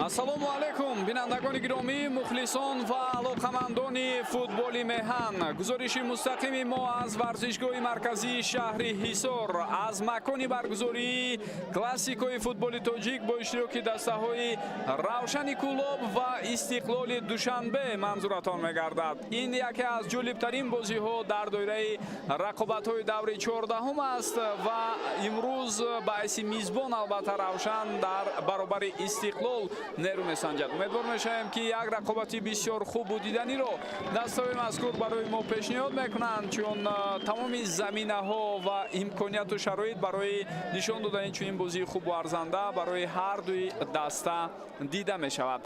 Ассалому алайкум, бинандагони гиромӣ, мухлисон ва алоқамандони футболи меҳан. Гузориши мустақими мо аз варзишгоҳи марказии шаҳри Ҳисор, аз макони баргузории классикои футболи тоҷик бо иштироки дастаҳои Равшани Кӯлоб ва Истиқлоли Душанбе манзуратон мегардад. Ин яке аз ҷолибтарин бозиҳо дар доираи рақобатҳои даври 14-ум аст ва имрӯз ба ҳайси мизбон, албатта, Равшан дар баробари Истиқлол нерӯ месанҷад. Умедвор мешавем, ки як рақобати бисёр хубу диданиро дастаҳои мазкур барои мо пешниҳод мекунанд, чун тамоми заминаҳо ва имконияту шароит барои нишон додани чунин бозии хубу арзанда барои ҳар дуи даста дида мешавад.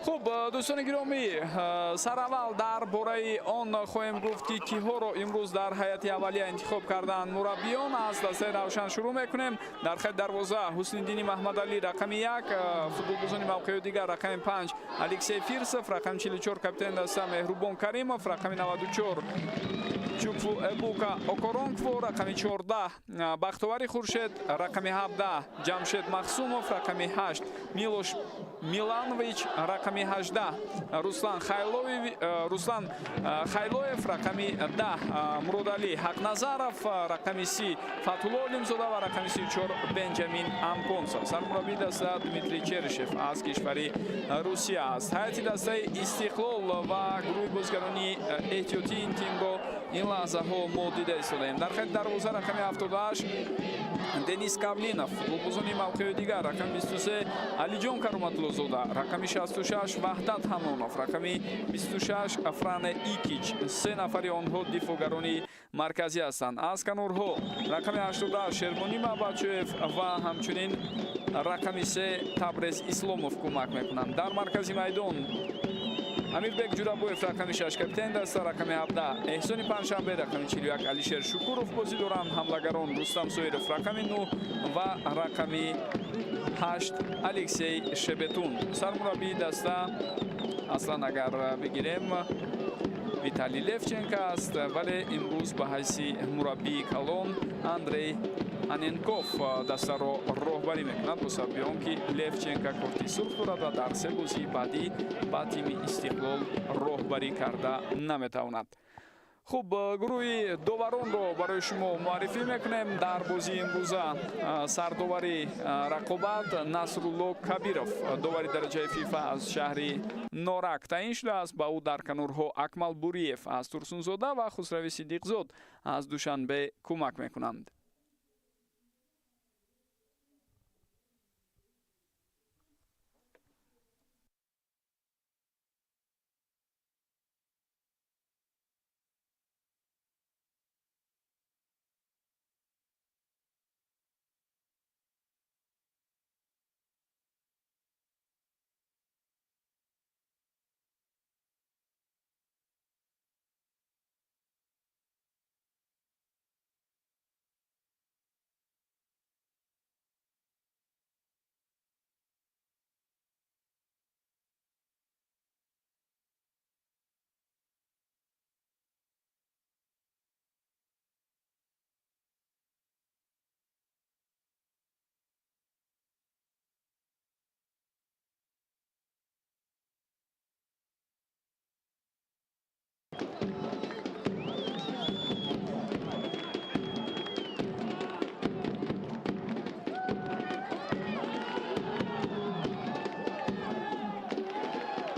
Хуб, дӯстони гиромӣ, сараввал дар бораи он хоҳем гуфт, ки киҳоро имрӯз дар ҳайати аввалия интихоб карданд мураббиён. Аз дастаи Равшан шурӯъ мекунем. Дар хати дарвоза Ҳусниддини Маҳмадалӣ, рақами 1, футболбозони мавқеи дигар: рақами 5 Алексей Фирсов, рақами 44 капитани даста Меҳрубон Каримов, рақами 94 Чукву Эбука Окоронкво, рақами 14 Бахтовари Хуршед, рақами 17 Ҷамшед Махсумов, рақами 8 Милош Миланович, рақами 18 Руслан Хайлоев, рақами 10 Муродалӣ Ҳақназаров, рақами 30 Фатҳулло Олимзода ва рақами 34 Бенҷамин Ампонса. Сармураббии даста Дмитрий Черышев аз кишвари Русия аст. Ҳайати дастаи Истиқлол ва гурӯҳи бозигарони эҳтиётии ин тимро ин лаҳзаҳо мо дида истодаем. Дар хати дарвоза рақами 78 Денис Кавлинов, футболбозони мавқеи дигар: рақами 23 Алиҷон Кароматуллозода, рақами 66 Ваҳдат Ҳанонов, рақами 26 Фране Икич. Се нафари онҳо дифоъгарони марказӣ ҳастанд. Аз канорҳо рақами 88 Шербонӣ Маҳбадшоев ва ҳамчунин рақами 3 Табрез Исломов кӯмак мекунанд. Дар маркази майдон Амирбек Ҷурабоев, рақами 6 капитани даста, рақами 17 Эҳсони Панҷшанбе, рақами 41 Алишер Шукуров бозӣ доранд. Ҳамлагарон Рустам Соиров, рақами 9, ва рақами 8 Алексей Шебетун. Сармураббии даста, аслан агар бигирем, Виталий Левченко аст, вале имрӯз ба ҳайси мураббии калон Андрей Аненков дастаро роҳбарӣ мекунад, бо сабаби он ки Левченко корти сурх дорад ва дар се бозии баъдӣ ба тими Истиқлол роҳбарӣ карда наметавонад. Хуб, гурӯҳи доваронро барои шумо муаррифӣ мекунем. Дар бозии имрӯза сардовари рақобат Насрулло Кабиров, довари дараҷаи ФИФА аз шаҳри Норак таъин шудааст. Ба ӯ дар канорҳо Акмал Буриев аз Турсунзода ва Хусрави Сидиқзод аз Душанбе кӯмак мекунанд.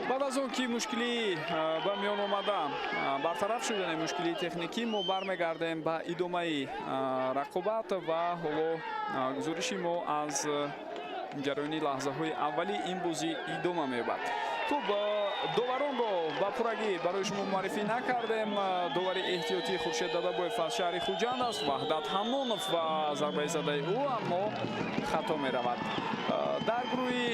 Баъд аз он ки мушкилӣ ба миён омада бартараф шудани мушкилии техникӣ, мо бармегардем ба идомаи рақобат ва ҳоло гузориши мо аз ҷараёни лаҳзаҳои аввали ин бозӣ идома меёбад. Хуб, доваронро ба пуррагӣ барои шумо муаррифӣ накардем. Довари эҳтиётии Хуршед Дадабоев аз шаҳри Хуҷанд аст. Ваҳдат Ҳамнонов ва зарбаи задаи ӯ, аммо хато меравад. Дар гурӯҳи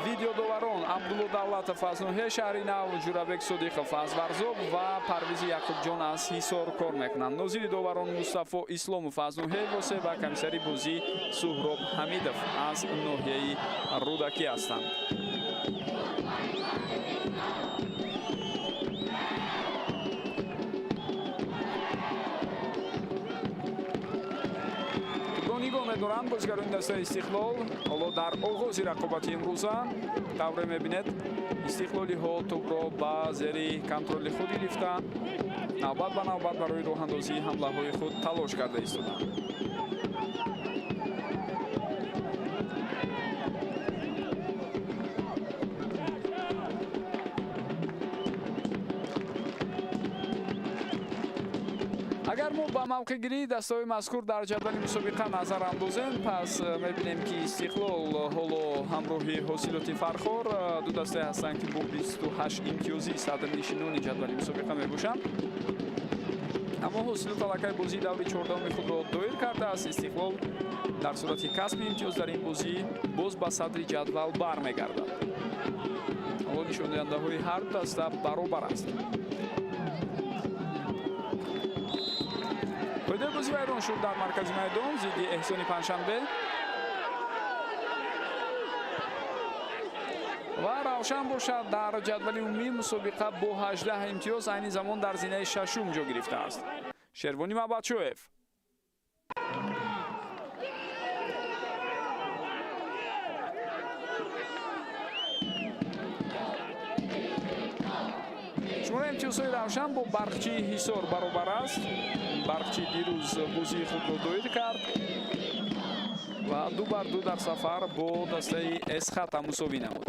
видеодоварон Абдулло Давлатов аз ноҳияи Шаҳри Нав, Ҷурабек Содиқов аз Варзоб ва Парвизи Яқубҷон аз Ҳисор кор мекунанд. Нозири доварон Мустафо Исломов аз ноҳияи Восе ва комиссари бозӣ Суҳроб Ҳамидов аз ноҳияи Рӯдакӣ ҳастанд. Нигоҳ медоранд бозигарони дастаи Истиқлол. Ҳоло дар оғози рақобати имрӯза тавре мебинед, истиқлолиҳо тӯбро ба зери контроли худ гирифта, навбат ба навбат барои роҳандозии ҳамлаҳои худ талош карда истоданд. Агар мо ба мавқеъгирии дастаҳои мазкур дар ҷадвали мусобиқа назар андозем, пас мебинем, ки Истиқлол ҳоло ҳамроҳи Ҳосилоти Фархор ду дастае ҳастанд, ки бо 28 имтиёзӣ садрнишинони ҷадвали мусобиқа мебошанд. Аммо Ҳосилот аллакай бозии даври чордаҳуми худро доир кардааст. Истиқлол дар сурати касби имтиёз дар ин бозӣ боз ба садри ҷадвал бармегардад. Ҳоло нишондиҳандаҳои ҳар ду даста баробар аст. Қоидаи бозӣ вайрон шуд дар маркази майдон зидди Эҳсони Панҷшанбе ва Равшан бошад дар ҷадвали умумии мусобиқа бо 18 имтиёз айни замон дар зинаи шашум ҷо гирифтааст. Шервонӣ Мабадшоев. Шумораи имтиёзҳои Равшан бо Барқчии Ҳисор баробар аст. Барқчӣ дирӯз бозии худро доир кард ва 2-2 дар сафар бо дастаи Эсхата мусовӣ намуд.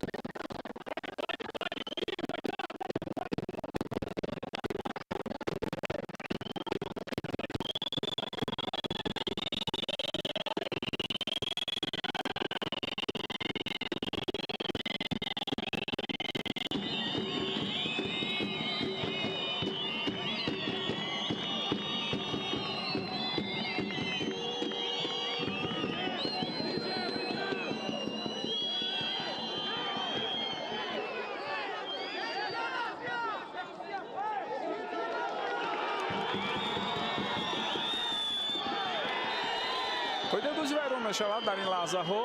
Қоидаи бозӣ вайрон мешавад дар ин лаҳзаҳо.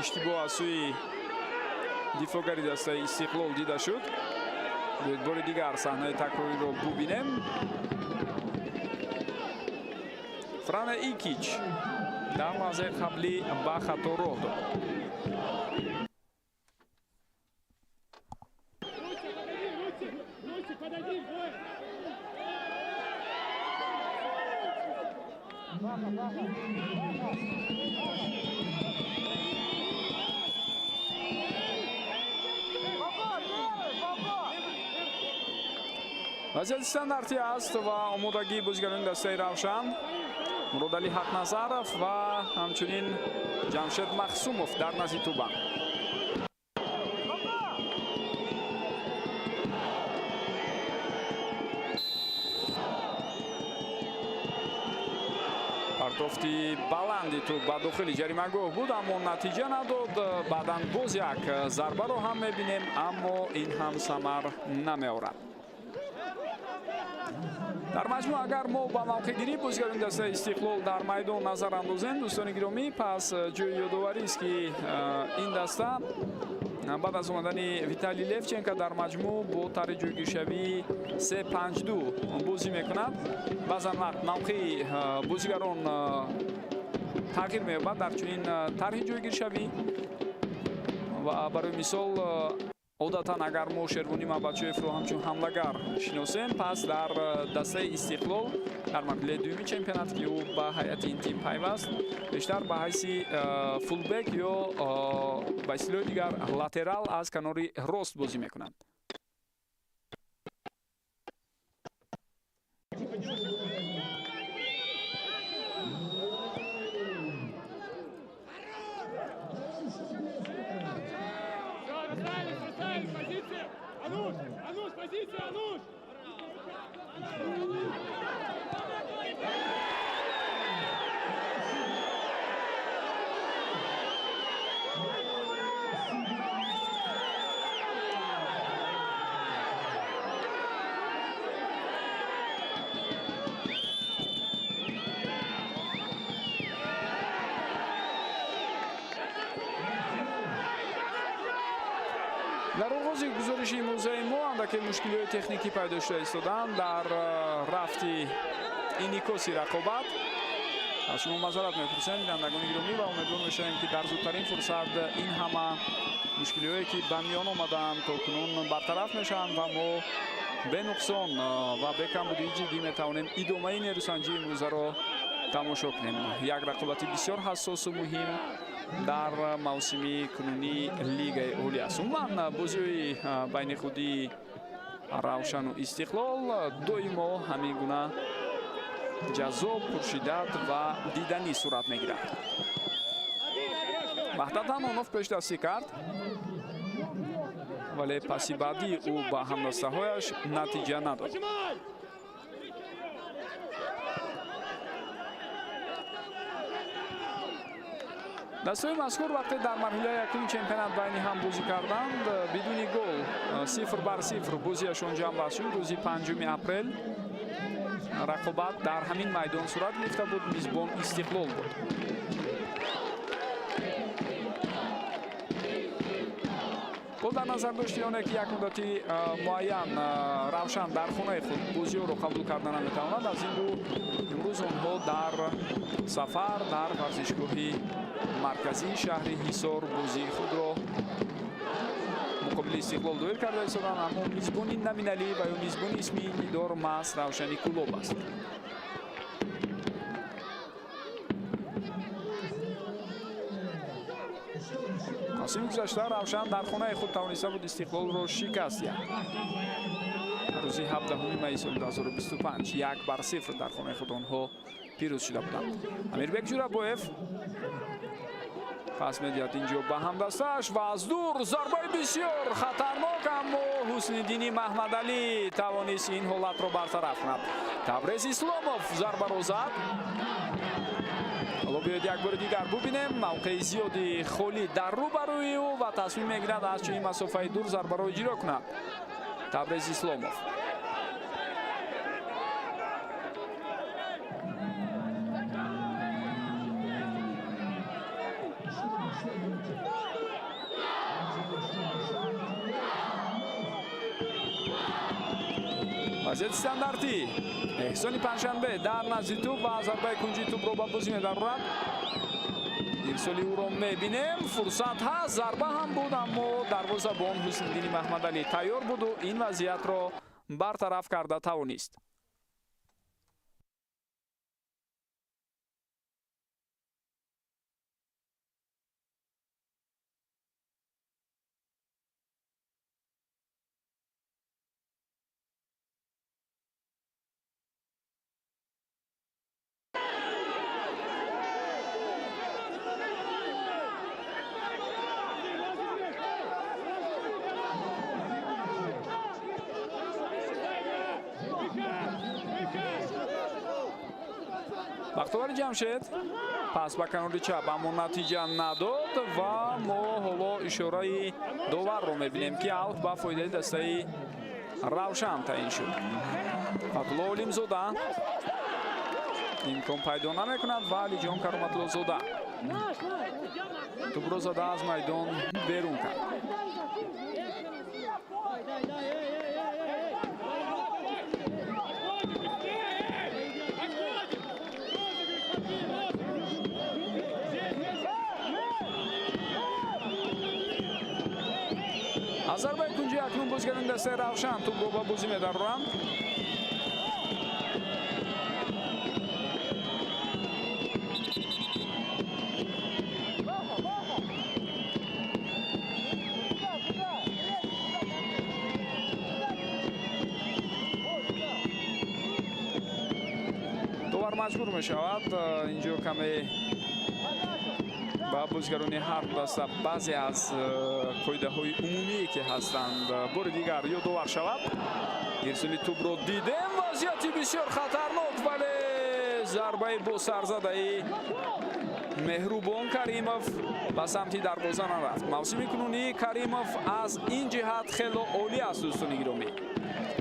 Иштибоҳ аз сӯи дифоъгари дастаи Истиқлол дида шуд. Биёед бори дигар саҳнаи такрориро бубинем. Франа Икич дар лаҳзаи қаблӣ ба хато роҳ дод. Вазъияти стандартӣ аст ва омодагии бозигарони дастаи Равшан. Муродалӣ Ҳақназаров ва ҳамчунин Ҷамшед Махсумов дар назди тӯбанд. Партофти баланди тӯб ба дохили ҷаримагоҳ буд, аммо натиҷа надод. Баъдан боз як зарбаро ҳам мебинем, аммо ин ҳам самар намеорад. Дар маҷмӯъ агар мо ба мавқеъгирии бозигарони дастаи Истиқлол дар майдон назар андозем, дӯстони гиромӣ, пас ҷои ёдоварист, ки ин даста баъд аз омадани Виталий Левченко дар маҷмӯъ бо тарҳи ҷойгиршавии 3-5-2 бозӣ мекунад. Баъзан вақт мавқеи бозигарон тағйир меёбад дар чунин тарҳи ҷойгиршавӣ ва барои мисол одатан агар мо Шервонӣ Мабадшоевро ҳамчун ҳамлагар шиносем, пас дар дастаи Истиқлол дар марҳилаи дуюми чемпионат, ки ӯ ба ҳайати ин тим пайваст, бештар ба ҳайси фулбек ё ба истилоҳи дигар латерал аз канори рост бозӣ мекунанд. Дар оғози гузориши имрӯзаи мо андаке мушкилиҳои техникӣ пайдо шуда истоданд дар рафти инъикоси рақобат. Аз шумо мазарат мепурсем, бинандагони гиромӣ, ва умедвор мешавем, ки дар зудтарин фурсат ин ҳама мушкилиҳое, ки ба миён омадаанд, то кунун бартараф мешаванд ва мо бенуқсон ва бекамбудии ҷиддӣ метавонем идомаи нерӯсанҷии имрӯзаро тамошо кунем. Як рақобати бисёр ҳассосу муҳим дар мавсими кунунии Лигаи Олӣ аст. Умуман, бозиҳои байни худии Равшану Истиқлол доимо ҳамин гуна ҷаззоб, пуршиддат ва диданӣ сурат мегирад. Ваҳдат Ҳанонов пешдастӣ кард, вале паси баъдии ӯ ба ҳамдастаҳояш натиҷа надод. Дастаҳои мазкур вақте дар марҳилаи якуми чемпионат байни ҳам бозӣ карданд, бидуни гол 0-0 бозиашон ҷамъбаст шуд. Рӯзи 5 апрел рақобат дар ҳамин майдон сурат гирифта буд, мизбон Истиқлол буд. Бо дар назар дошти оне, ки як муддати муайян Равшан дар хонаи худ бозиҳоро қабул карда наметавонад, аз ин рӯ имрӯз онҳо дар сафар дар варзишгоҳи марказии шаҳри Ҳисор бозии худро муқобили Истиқлол доир карда истоданд. Аммо мизбони номиналӣ ва ё мизбони исмии дидор маҳз Равшани Кӯлоб аст. Мавсими гузашта Равшан дар хонаи худ тавониста буд Истиқлолро шикаст диҳад. Рӯзи 17 майи соли 2025 1-0 дар хонаи худ онҳо пирӯз шуда буданд. Амирбек Ҷурабоев пас медиҳад инҷо ба ҳамдастааш ва аз дур зарбаи бисёр хатарнок, аммо Ҳусниддини Маҳмадалӣ тавонист ин ҳолатро бартараф кунад. Табрез Исломов зарбаро зад. Ҳоло биёед як бори дигар бубинем. Мавқеи зиёди холӣ дар рӯбарӯи ӯ ва тасмим мегирад аз чунин масофаи дур зарбаро иҷро кунад Табрез Исломов. Вазъияти стандартӣ. Эҳсони Панҷшанбе дар назди тӯб ва зарбаи кунҷии тӯбро ба бозӣ медарорад. Ирсоли ӯро мебинем. Фурсат ҳаст, зарба ҳам буд, аммо дарвозабон Ҳусниддини Маҳмадалӣ тайёр буду ин вазъиятро бартараф карда тавонист. Бахтовари Ҷамшед пас ба канори чап, аммо натиҷа надод ва мо ҳоло ишораи доварро мебинем, ки аут ба фоидаи дастаи Равшан таъин шуд. Фатулло Олимзода имкон пайдо намекунад ва Алиҷон Кароматуллозода тӯбро зада аз майдон берун кард. Аз зарбаи кунҷӣ акнун бозигарони дастаи Равшан тӯбро ба бозӣ медароранд. Довар маҷбур мешавад инҷо каме ба бозигарони ҳар ду даста баъзе аз қоидаҳои умумие, ки ҳастанд, бори дигар ёдовар шавад. Ирсоли тӯбро дидем, вазъияти бисёр хатарнок, вале зарбаи босарзадаи Меҳрубон Каримов ба самти дарвоза нарафт. Мавсими кунунии Каримов аз ин ҷиҳат хело олӣ аст, дӯстони гиромӣ.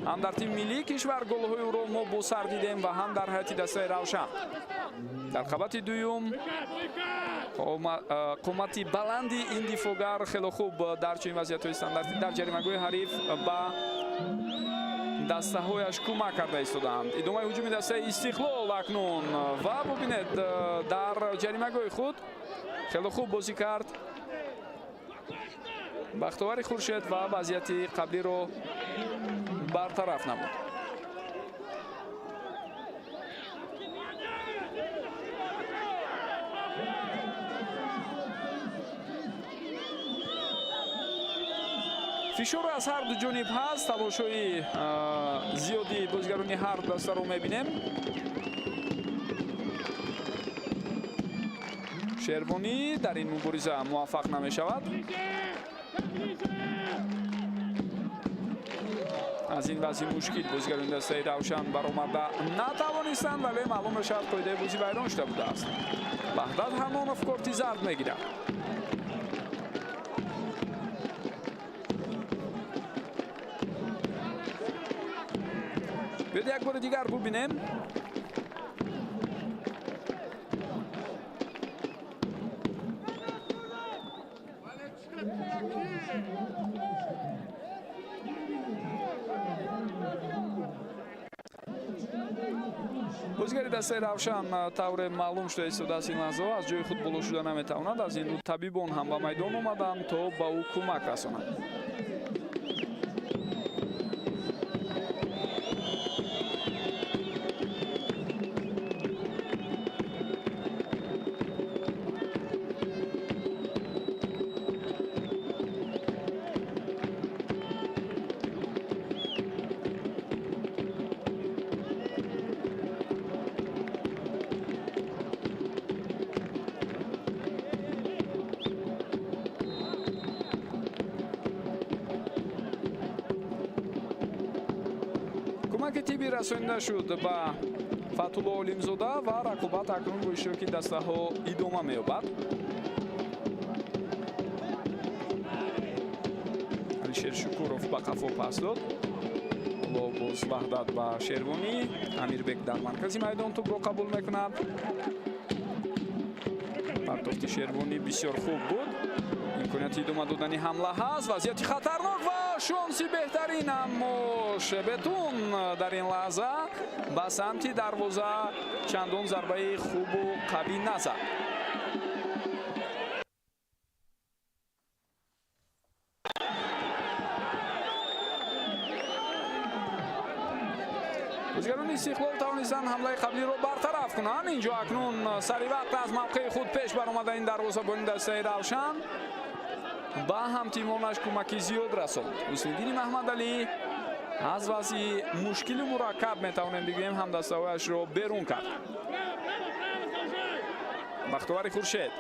Ҳам дар тими миллии кишвар голҳои ӯро мо бо сар дидем ва ҳам дар ҳайати дастаи Равшан. Дар қабати дуюм қомати баланди ин дифоъгар хело хуб дар чунин вазъиятҳои стандартӣ дар ҷаримагоҳи ҳариф ба дастаҳояш кӯмак карда истодаанд. Идомаи ҳуҷуми дастаи Истиқлол акнун ва бубинед, дар ҷаримагоҳи худ хело хуб бозӣ кард Бахтовари Хуршед ва вазъияти қаблиро бартараф намуд. Фишор аз ҳар ду ҷониб ҳаст. Талошҳои зиёди бозигарони ҳар ду дастаро мебинем. Шервонӣ дар ин мубориза муваффақ намешавад. Аз ин вазъи мушкил бозигарони дастаи Равшан баромада натавонистанд, вале маълум мешавад, қоидаи бозӣ вайрон шуда будааст. Ваҳдат Ҳамонов корти зард мегирад. Биёед, як бори дигар бубинем. Бозигари дастаи Равшан тавре маълум шуда истодааст, ин лаҳзаҳо аз ҷои худ боло шуда наметавонад. Аз ин рӯ табибон ҳам ба майдон омаданд, то ба ӯ кӯмак расонанд. Кӯмаки тиббӣ расонида шуд ба Фатулло Олимзода ва рақобат акнун бо иштироки дастаҳо идома меёбад. Алишер Шукуров ба қафо пас дод. Ҳоло боз Ваҳдат ба Шервонӣ. Амирбек дар маркази майдон тӯбро қабул мекунад. Партофти Шервонӣ бисёр хуб буд. Имконияти идома додани ҳамла ҳаст. Вазъияти хатарнок ва шонси беҳтарин, аммо Шебетун дар ин лаҳза ба самти дарвоза чандон зарбаи хубу қавӣ назад. Бозигарони Истиқлол тавонистанд ҳамлаи қаблиро бартараф кунанд. Инҷо акнун сари вақт аз мавқеи худ пеш баромада ин дарвозабони дастаи Равшан ба ҳамтимонаш кӯмаки зиёд расонд. Ҳусниддини Маҳмадалӣ аз вазъи мушкилу мураккаб, метавонем бигӯем, ҳамдастаҳояшро берун кард. Бахтовари Хуршед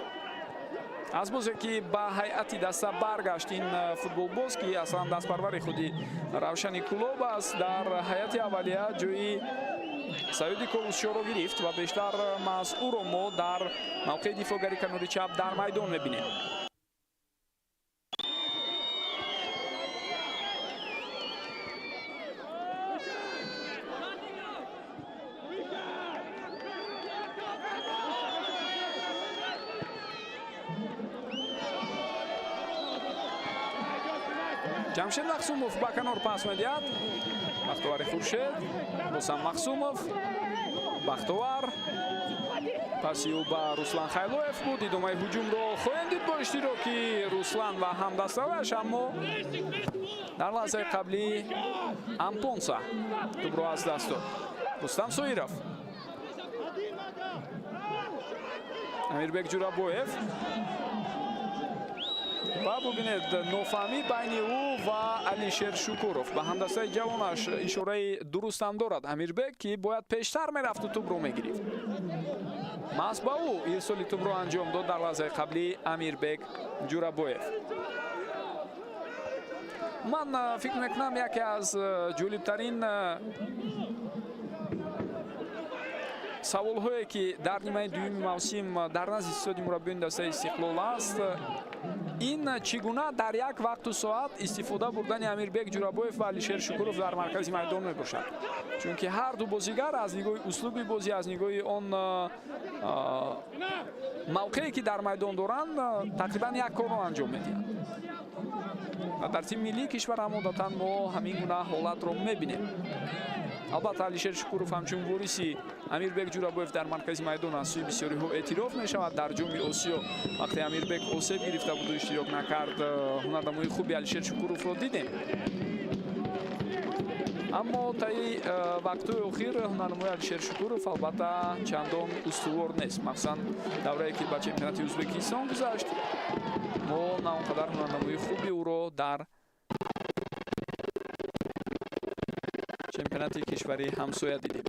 аз бозе ки ба ҳайати даста баргашт, ин футболбоз, ки аслан дастпарвари худи Равшани Кӯлоб аст, дар ҳайати аввалия ҷои Саёди Ковусшоро гирифт ва бештар маҳз ӯро мо дар мавқеи дифоъгари канори чап дар майдон мебинем. Ҷамшед Махсумов ба канор пас медиҳад. Бахтовари Хуршед, бозам Махсумов, Бахтовар, паси ӯ ба Руслан Хайлоев буд. Идомаи ҳуҷумро хоҳем дид бо иштироки Руслан ва ҳамдастаҳояш, аммо дар лаҳзаи қаблӣ Ампонса тӯбро аз даст дод. Рустам Соиров, Амирбек Ҷурабоев ва бубинед, нофаҳмӣ байни ӯ ва Алишер Шукуров. Ба ҳамдастаи ҷавонаш ишораи дурустам дорад Амирбек, ки бояд пештар мерафту тӯбро мегирифт. Маҳз ба ӯ ирсоли тӯбро анҷом дод дар лаҳзаи қаблӣ Амирбек Ҷурабоев. Ман фикр мекунам, яке аз ҷолибтарин саволҳое, ки дар нимаи дуюми мавсим дар назди иттисоди мураббиёни дастаи Истиқлол аст, Ин чӣ гуна дар як вақту соат истифода бурдани Амирбек Ҷурабоев ва Алишер Шукуров дар маркази майдон мебошад. Чунки ҳар ду бозигар аз нигоҳи услуби бозӣ, аз нигоҳи он мавқее ки дар майдон доранд, тақрибан як корро анҷом медиҳанд. Ва дар тими миллии кишвар ҳам одатан мо ҳамин гуна ҳолатро мебинем. Албатта, Алишер Шукуров ҳамчун вориси Амирбек Ҷурабоев дар маркази майдон аз сӯи бисёриҳо эътироф мешавад. Дар Ҷоми Осиё вақте Амирбек осеб гирифта буду иштирок накард, ҳунарнамои хуби Алишер Шукуровро дидем. Аммо таи вақтҳои охир ҳунарнамои Алишер Шукуров албатта чандон устувор нест. Махсусан даврае ки ба чемпионати Ӯзбекистон гузашт, мо на он қадар ҳунарнамои хуби ӯро дар чемпионати кишвари ҳамсоя дидем.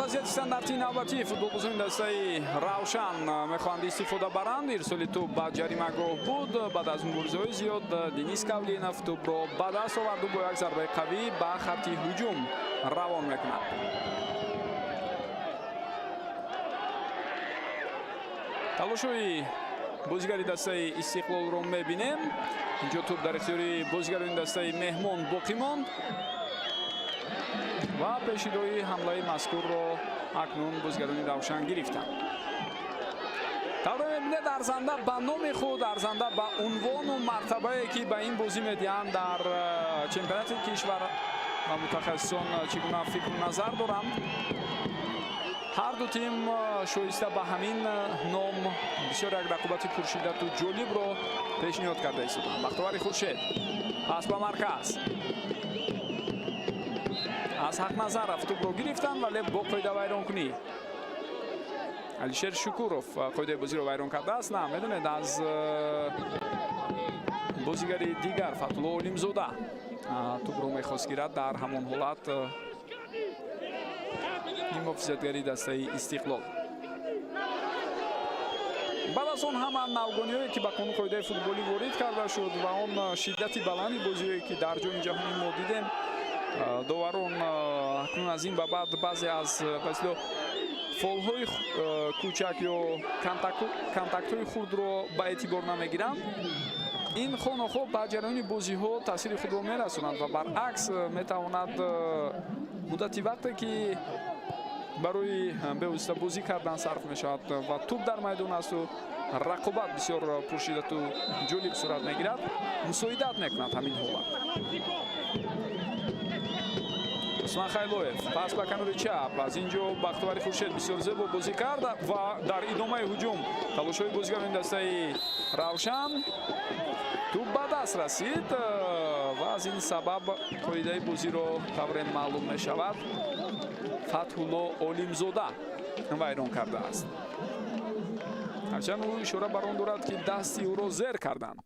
Вазъияти стандартии навбатии футболбозони дастаи Равшан мехоҳанд истифода баранд. Ирсоли тӯб ба ҷаримагоҳ буд. Баъд аз муборизаҳои зиёд Денис Кавлинов тӯбро ба даст оварду бо як зарбаи қавӣ ба хатти ҳуҷум равон мекунад. Талошҳои бозигари дастаи Истиқлолро мебинем. Инҷо тӯб дар ихтиёри бозигарони дастаи меҳмон боқӣ монд ва пешидои ҳамлаи мазкурро акнун бозигарони Равшан гирифтанд. Тавре мебинед, арзанда ба номи худ, арзанда ба унвону мартабае ки ба ин бозӣ медиҳанд дар чемпионати кишвар ва мутахассисон чӣ гуна фикру назар доранд. Ҳар ду тим шоиста ба ҳамин ном бисёр як рақобати пуршиддату ҷолибро пешниҳод карда истоданд. Бахтовари Хуршед пас ба марказ. Аз Ҳақназаров тӯбро гирифтанд, вале бо қоидавайронкунӣ. Алишер Шукуров қоидаи бозиро вайрон кардааст. На, медонед, аз бозигари дигар Фатулло Олимзода тӯбро мехост гирад. Дар ҳамон ҳолат муҳофизатгари дастаи Истиқлол. Баъд аз он ҳама навгониҳое ки ба қонун қоидаи футболӣ ворид карда шуд ва он шиддати баланди бозиҳое ки дар Ҷоми ҷаҳонӣ мо дидем, доварон акнун аз ин ба баъд баъзе аз ба истилоҳ фолҳои кӯчак ё контактҳои хурдро ба эътибор намегиранд. Ин хонохо ба ҷараёни бозиҳо таъсири худро мерасонанд ва баръакс метавонад муддати вақте ки барои бевосита бозӣ кардан сарф мешавад ва тӯб дар майдон асту рақобат бисёр пуршиддату ҷолиб сурат мегирад, мусоидат мекунад ҳамин ҳолат. Усман Хайлоев пас ба канори чап. Аз ин ҷо Бахтовари Хуршед бисёр зебо бозӣ кард ва дар идомаи ҳуҷум талошҳои бозигарони дастаи Равшан тӯб ба даст расид ва аз ин сабаб қоидаи бозиро тавре маълум мешавад Фатҳулло Олимзода вайрон кардааст. Ҳарчанд ӯ ишора бар он дорад, ки дасти ӯро зер карданд.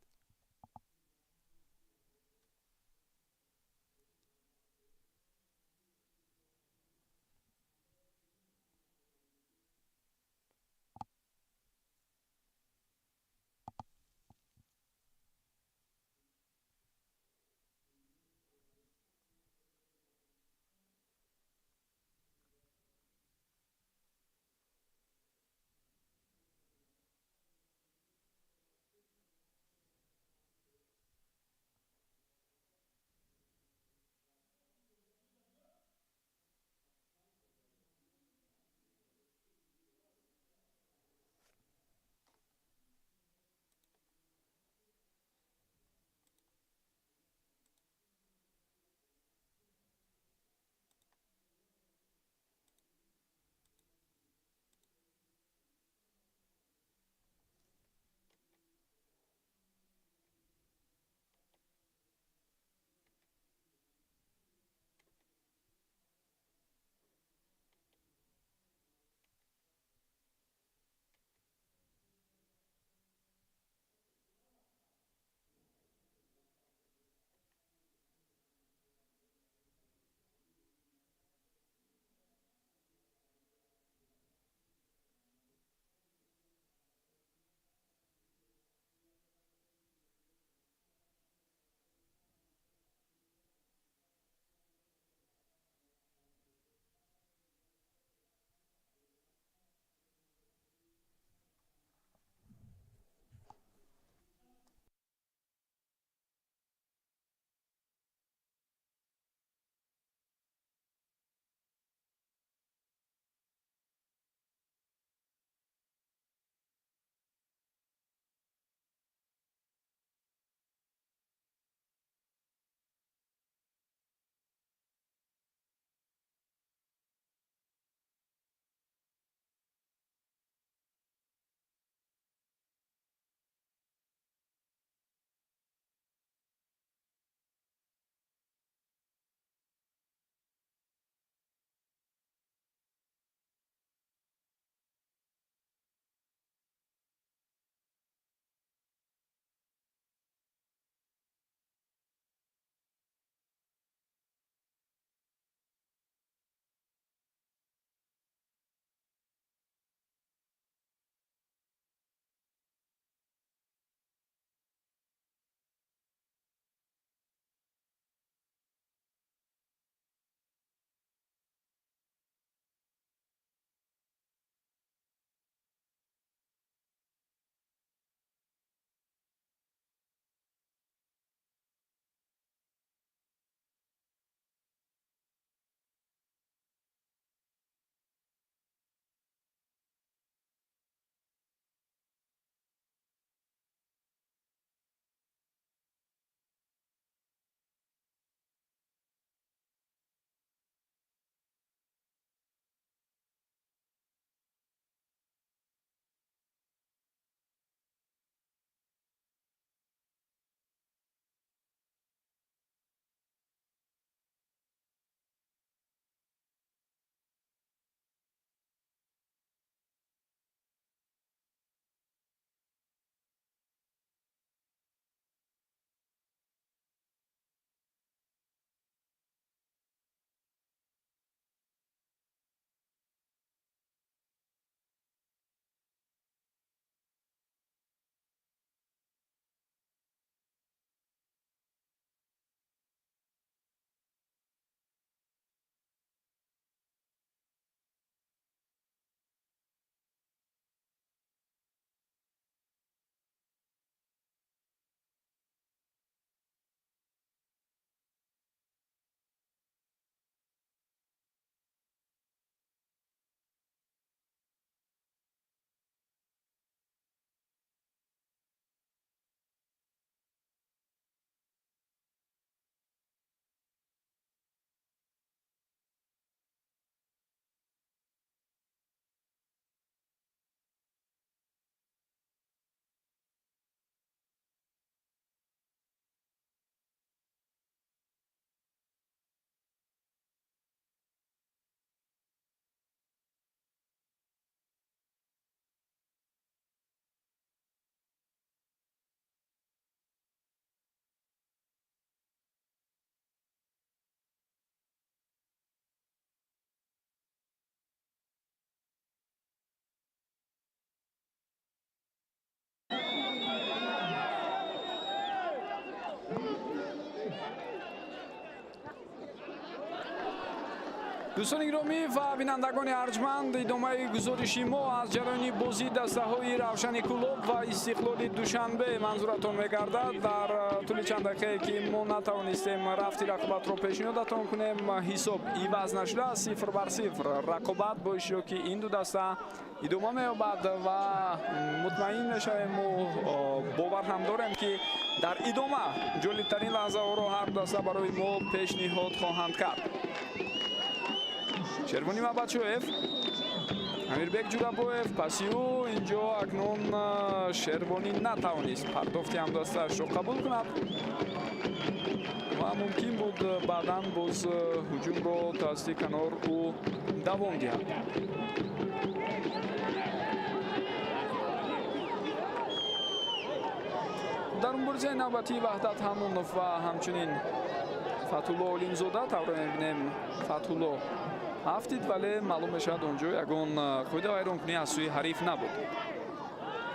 Дӯстони гиромӣ ва бинандагони арҷманд, идомаи гузориши мо аз ҷараёни бозии дастаҳои Равшани Кӯлоб ва Истиқлоли Душанбе манзуратон мегардад. Дар тӯли чанд дақиқае ки мо натавонистем рафти рақобатро пешниҳодатон кунем, ҳисоб иваз нашуда, 0-0. Рақобат бо иштироки ин ду даста идома меёбад ва мутмаин мешавем, мо бовар ҳам дорем, ки дар идома ҷолибтарин лаҳзаҳоро ҳар ду даста барои мо пешниҳод хоҳанд кард. Шервони Мабачоев, Амирбек Ҷурабоев, паси ӯ инҷо акнун Шервонӣ натавонист пардохти ҳамдастаашро қабул кунад ва мумкин буд баъдан боз ҳуҷумро тавассути канор ӯ давом диҳад. Дар муборизаи навбатии Ваҳдат Ҳаннонов ва ҳамчунин Фатҳулло Олимзода тавре мебинем, Фатҳулло афтид, вале маълум мешавад, он ҷо ягон қоида вайронкунӣ аз сӯи ҳариф набуд.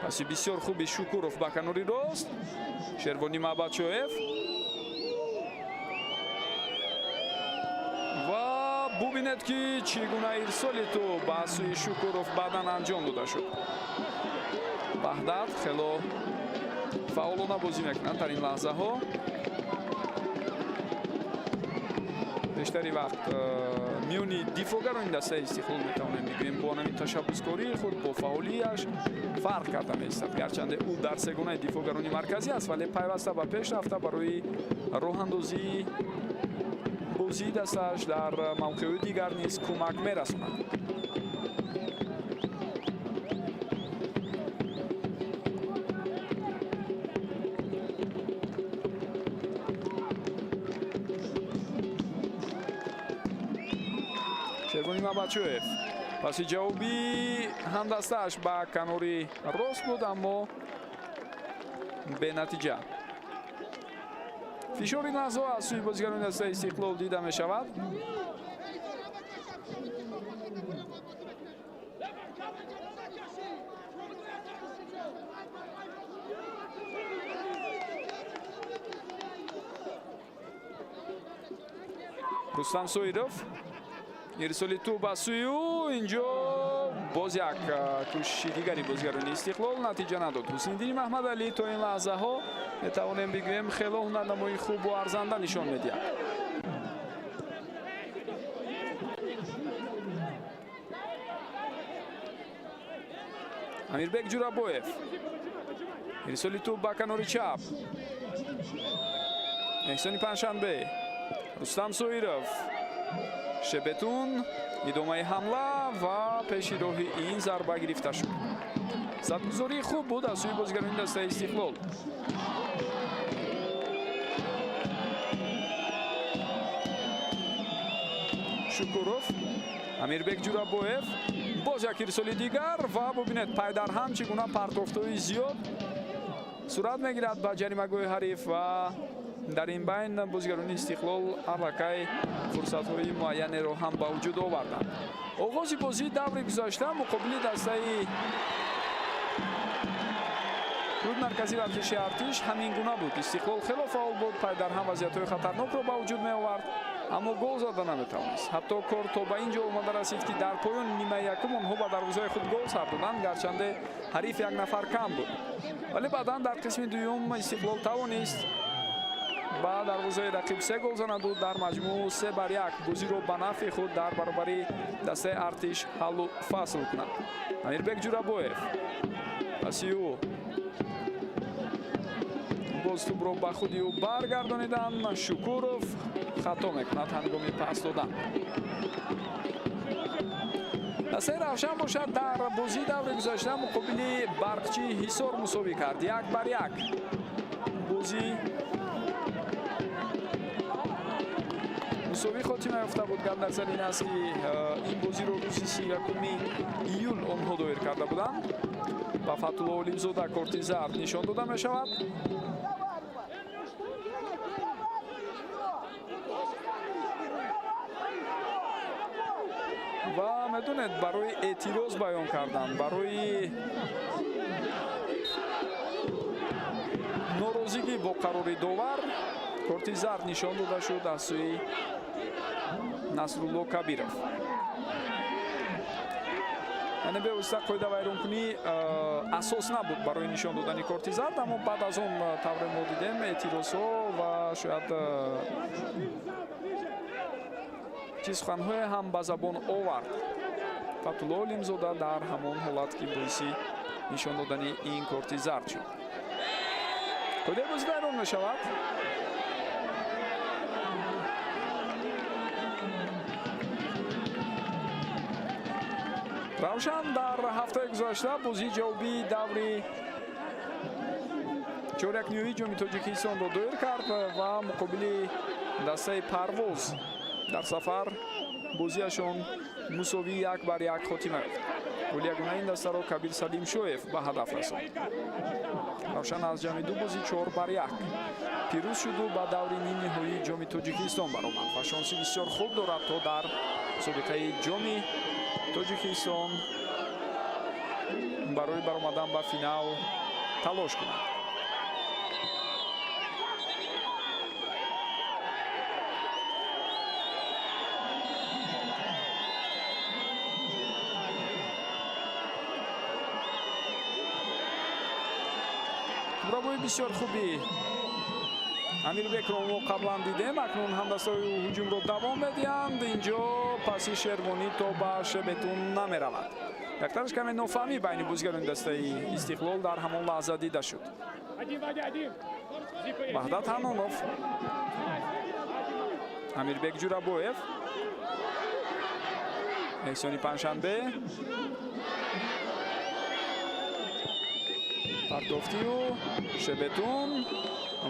Паси бисёр хуби Шукуров ба канори рост, Шервони Маъбадшоев ва бубинед, ки чӣ гуна ирсоли тӯб ба сӯи Шукуров баъдан анҷом дода шуд. Ваҳдат хело фаъолона бозӣ мекунад дар ин лаҳзаҳо. Бештари вақт миёни дифоъгарони дастаи Истиқлол, метавонем бигӯем, бо ҳамин ташаббускории худ, бо фаъолияш фарқ карда меистад. Гарчанде ӯ дар сегонаи дифоъгарони марказӣ аст, вале пайваста ба пеш рафта, барои роҳандозии бозии дастааш дар мавқеъҳои дигар низ кӯмак мерасонад. Шервони Мабачоев, паси ҷавоби ҳамдастааш ба канори рост буд, аммо бенатиҷа. Фишори лаҳзаҳо аз сӯи бозигарони дастаи Истиқлол дида мешавад. Рустам Соиров, ирсоли тӯб ба сӯи ӯ, инҷо боз як кӯшиши дигари бозигарони Истиқлол натиҷа надод. Ҳусниддини Маҳмадалӣ то ин лаҳзаҳо, метавонем бигӯем, хело ҳунарнамоии хубу арзанда нишон медиҳад. Амирбек Ҷурабоев, ирсоли тӯб ба канори чап, Эҳсони Панҷшанбе, Рустам Соиров, Шебетун, идомаи ҳамла ва пеши роҳи ин зарба гирифта шуд. Задгузории хуб буд аз сӯи бозигарони дастаи Истиқлол. Шукуров, Амирбек Ҷурабоев, боз як ирсоли дигар ва бубинед, пайдарҳам чӣ гуна партофтҳои зиёд сурат мегирад ба ҷаримагоҳи ҳариф ва дар ин байн бозигарони Истиқлол аллакай фурсатҳои муайянеро ҳам ба вуҷуд оварданд. Оғози бозии даври гузашта муқобили дастаи клуби марказии варзиши Артиш ҳамин гуна буд. Истиқлол хело фаъол буд, пайдарҳам вазъиятҳои хатарнокро ба вуҷуд меовард, аммо гол зада наметавонист. Ҳатто кор то ба ин ҷо омада расид, ки дар поёни нимаи якум онҳо ба дарвозаи худ гол сар доданд, гарчанде ҳариф як нафар кам буд. Вале баъдан дар қисми дуюм Истиқлол тавонист ба дарвозаи рақиб се гол занаду дар маҷмӯъ 3-1 бозиро ба нафъи худ дар баробари дастаи Артиш ҳаллу фасл кунад. Амирбек Ҷурабоев, паси ӯ боз тӯбро ба худи ӯ баргардониданд. Шукуров хато мекунад ҳангоми пас додан. Дастаи Равшан бошад, дар бозии даври гузашта муқобили Барқчии Ҳисор мусовӣ кард, 1-1. Бозӣ мусовӣ хотима ёфта буд. Гап дар сари ин аст, ки ин бозиро рӯзи 31-уми июл онҳо доир карда буданд. Ба Фатулло Олимзода корти зард нишон дода мешавад. Ва медонед, барои эътироз баён кардан, барои норозигӣ бо қарори довар корти зард нишон дода шуд аз сӯи Насрулло Кабиров. Яъне бевосита қоида вайронкунӣ асос набуд барои нишон додани корти зард, аммо баъд аз он, тавре мо дидем, эътирозҳо ва шояд чӣ суханҳое ҳам ба забон овард Фатулло Олимзода дар ҳамон ҳолат, ки боиси нишон додани ин корти зард шуд. Қоидаи бозӣ вайрон мешавад. Равшан дар ҳафтаи гузашта бозии ҷавобии даври чорякниҳоии Ҷоми Тоҷикистонро доир кард ва муқобили дастаи Парвоз дар сафар бозиашон мусовии 1-1 хотима ёфт. Голи ягонаи ин дастаро Кабир Салимшоев ба ҳадаф расонд. Равшан аз ҷамъи ду бозӣ 4-1 пирӯз шуду ба даври нимниҳоии Ҷоми Тоҷикистон баромад ва шонси бисёр хуб дорад, то дар мусобиқаи Ҷоми Тоҷикистон барои баромадан ба финал талош кунад. Тӯбрабои бисёр хуби Амирбекро мо қаблан дидем. Акнун ҳамдастаҳои ҳуҷумро давом медиҳанд. Инҷо паси Шервонӣ то ба Шебетун намеравад. Яктараш каме нофаҳмӣ байни бозигарони дастаи Истиқлол дар ҳамон лаҳза дида шуд. Ваҳдат Ҳанонов, Амирбек Ҷурабоев, Эҳсони Панҷшанбе, пардофтию Шебетун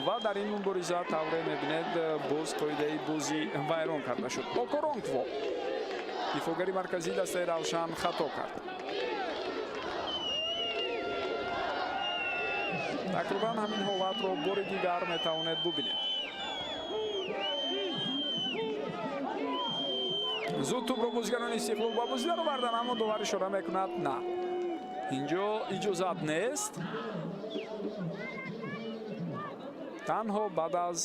ва дар ин мубориза, тавре мебинед, боз қоидаи бозӣ вайрон карда шуд. Окоронкво, дифоъгари марказии дастаи Равшан, хато кард. Такроран ҳамин ҳолатро бори дигар метавонед бубинед. Зуд тӯбро бозигарони Истиқлол ба бозӣ дароварданд, аммо довар ишора мекунад: на, инҷо иҷозат нест, танҳо баъд аз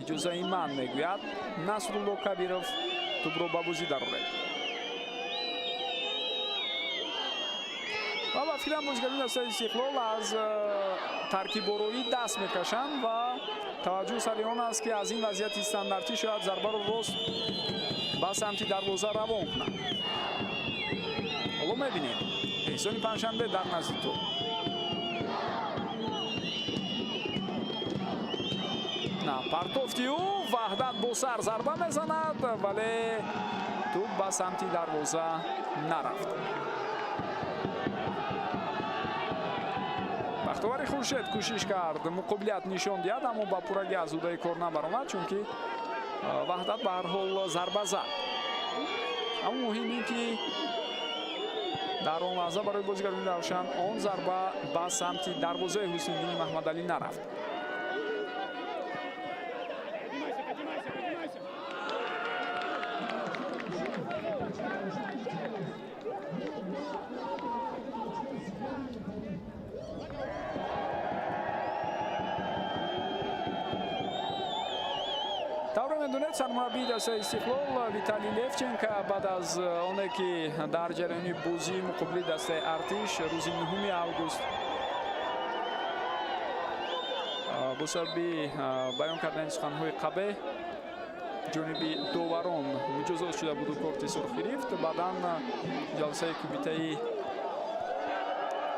иҷозаи ман, мегӯяд Насрулло Кабиров, тӯбро ба бозӣ дароред. Ва ба фикрам, бозигарони дастаи Истиқлол аз таркибороӣ даст мекашанд ва таваҷҷӯҳ сари он аст, ки аз ин вазъияти стандартӣ шояд зарбаро рост ба самти дарвоза равон кунанд. Ҳоло мебинем. Эҳсони Панҷшанбе дар назди тӯб. На, партофти ӯ, Ваҳдат бо сар зарба мезанад, вале тӯб ба самти дарвоза нарафт. Бахтовари Хуршед кӯшиш кард муқобилият нишон диҳад, аммо ба пуррагӣ аз ӯҳдаи кор набаромад, чунки Ваҳдат ба ҳар ҳол зарба зад. Аммо муҳим ин ки дар он лаҳза барои бозигарони Равшан он зарба ба самти дарвозаи Ҳусниддини Маҳмадалӣ нарафт. Тавре медонед, сармураббии дастаи Истиқлол Виталий Левченко баъд аз оне ки дар ҷараёни бозии муқобили дастаи Артиш рӯзи 9 август бо сабаби баён кардани суханҳои қабеҳ ҷониби доварон муҷозот шуда буду корти сурх гирифт, баъдан ҷаласаи кумитаи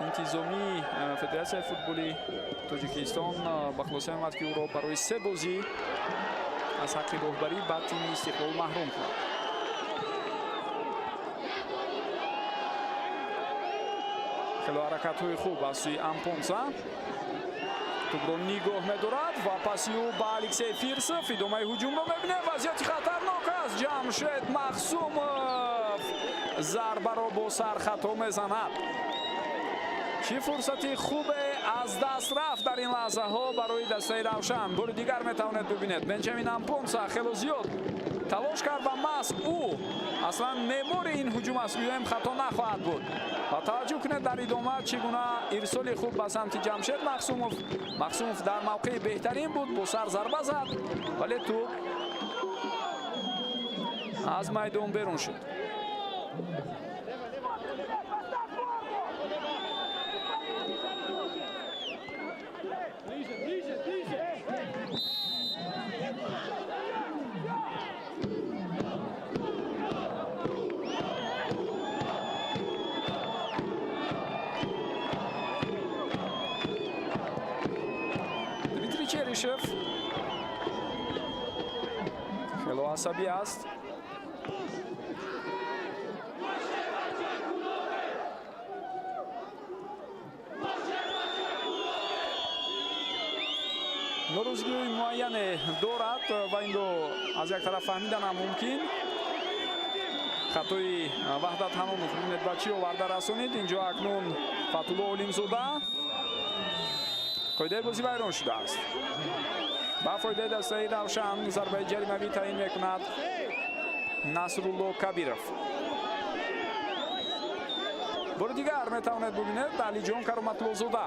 интизомии Федератсияи футболи Тоҷикистон ба хулоса омад, ки ӯро барои се бозӣ аз ҳаққи роҳбарӣ ба тими Истиқлол маҳрум кунад. Хело ҳаракатҳои хуб аз сӯи Ампонса. Тӯбро нигоҳ медорад ва паси ӯ ба Алексей Фирсов. Идомаи ҳуҷумро мебинем. Вазъияти хатарнок аст. Ҷамшед Махсумов зарбаро бо сар хато мезанад. Чӣ фурсати хубе аз даст рафт дар ин лаҳзаҳо барои дастаи Равшан. Бори дигар метавонед бибинед, Бенҷамин Ампонса хело зиёд талош кард ва маҳз ӯ аслан меъмори ин ҳуҷум аст, гӯем хато нахоҳад буд. Ва таваҷҷӯҳ кунед, дар идома чӣ гуна ирсоли хуб ба самти Ҷамшед Махсумов. Махсумов дар мавқеи беҳтарин буд, бо сар зарба зад, вале тӯб Аз майдон берун шуд. Дмитрий Черишев хело асабӣ аст. Норозигиҳои муайяне дорад ва инро аз як тараф фаҳмиданам мумкин. Хатои Ваҳдат Ҳанонов, бибинед, ба чӣ оварда расонид. Инҷо акнун Фатулло Олимзода, қоидаи бозӣ вайрон шудааст. Ба фоидаи дастаи Равшан зарбаи ҷаримавӣ таъин мекунад Насрулло Кабиров. Бори дигар метавонед бубинед, Алиҷон Кароматлозода,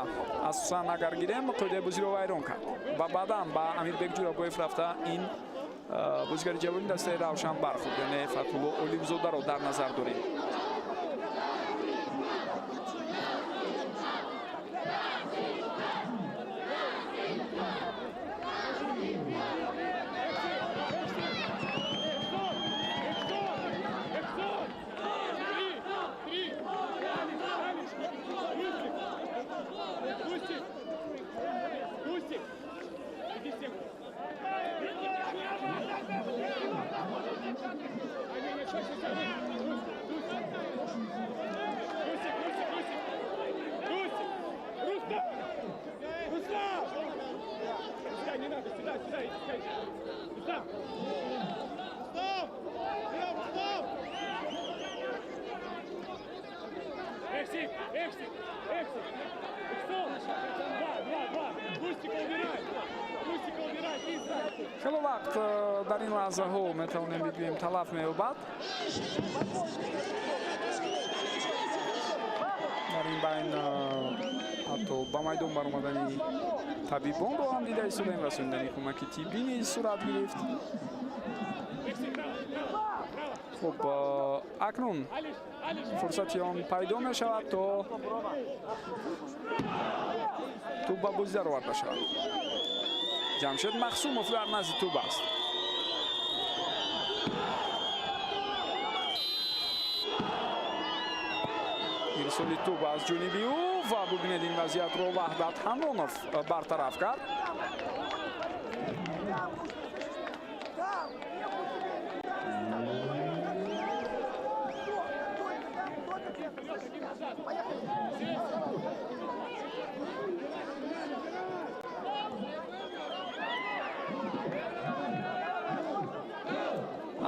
асосан агар гирем, қоидаи бозиро вайрон кард ва баъдан ба Амирбек Ҷурабоев рафта ин бозигари ҷавони дастаи Равшан бархӯрд, яъне Фатулло Олимзодаро дар назар дорем. Хело вақт дар ин лаҳзаҳо метавонем бигӯем талаф меёбад. Дар ин байн ҳатто ба майдон баромадани табибонро ҳам дида истодаем, расонидани кӯмаки тиббӣ низ сурат гирифт. Хуб, акнун фурсати он пайдо мешавад, то тӯб ба бозӣ дароварда шавад. Ҷамшед Махсумов дар назди тӯб аст. Ирсоли тӯб аз ҷониби ӯ ва бубинед, ин вазъиятро Ваҳдат Ҳанонов бартараф кард.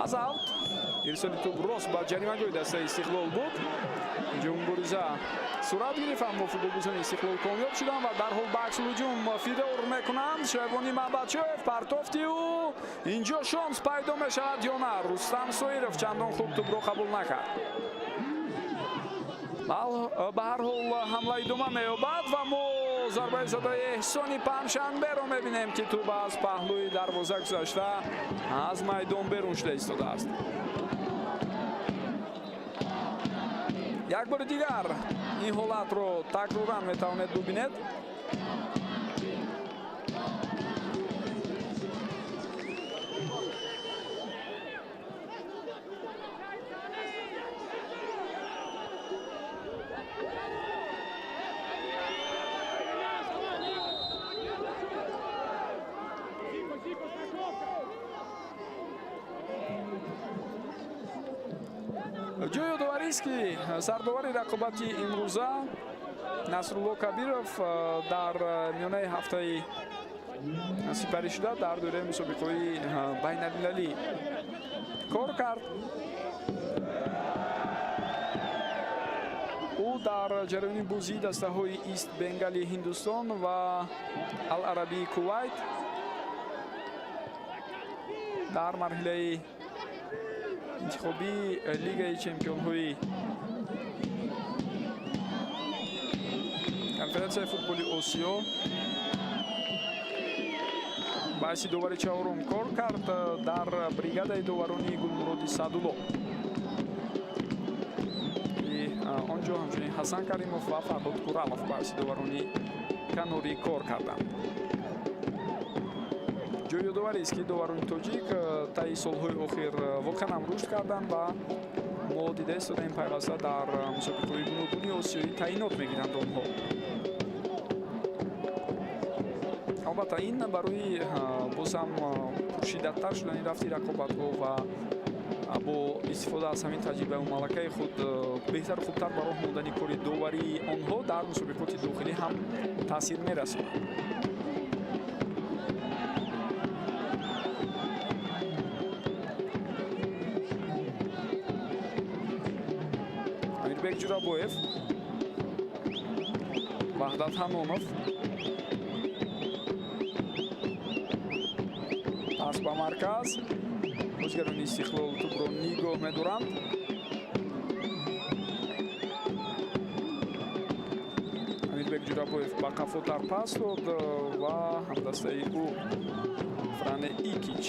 Аз аут ирсоли тӯб рост ба ҷаримагоҳи дастаи Истиқлол буд. Инҷо мубориза сурат гирифт, аммо футболбозони Истиқлол комёб шуданд ва дарҳол ба аксулҳуҷум фидор мекунанд. Шайбони Маҳбадшоев, партофти ӯ, инҷо шонс пайдо мешавад ё на? Рустам Соиров чандон хуб тӯбро қабул накард. Ба ҳар ҳол ҳамла идома меёбад ва мо зарбаи задаи Эҳсони Панҷшанберо мебинем, ки тӯб аз паҳлӯи дарвоза гузашта аз майдон берун шуда истодааст. Як бори дигар ин ҳолатро такроран метавонед бубинед. Ҷои ёдоварист, ки сардовари рақобати имрӯза Насрулло Кабиров дар миёнаи ҳафтаи сипаришуда дар доираи мусобиқаҳои байналмилалӣ кор кард. Ӯ дар ҷараёни бозии дастаҳои Ист Бенгали Ҳиндустон ва Ал-Арабии Кувайт дар марҳилаи интихобии Лигаи чемпионҳои конференсияи футболи Осиё Ба ҳайси довари чаҳорум кор кард дар бригадаи доварони Гулмуроди Саъдулло, ки он ҷо ҳамчунин Ҳасан Каримов ва Фарҳод Куралов ба ҳайси доварони канорӣ кор карданд. Ҷои ёдоварист, ки доварони тоҷик таи солҳои охир воқеан ҳам рушд карданд ва мо дида истодаем, пайваста дар мусобиқаҳои гуногуни осиёӣ таъинот мегиранд онҳо. Албатта, ин барои боз ҳам пуршиддаттар шудани рафти рақобатҳо ва бо истифода аз ҳамин таҷрибаву малакаи худ беҳтару хубтар ба роҳ мондани кори доварии онҳо дар мусобиқоти дохилӣ ҳам таъсир мерасонад. Амирбек Ҷурабоев, Ваҳдат Ҳанонов, пас ба марказ. Бозигарони Истиқлол тӯбро нигоҳ медоранд. Амирбек Ҷурабоев ба қафотар пас дод ва ҳамдастаи ӯ Фране Икич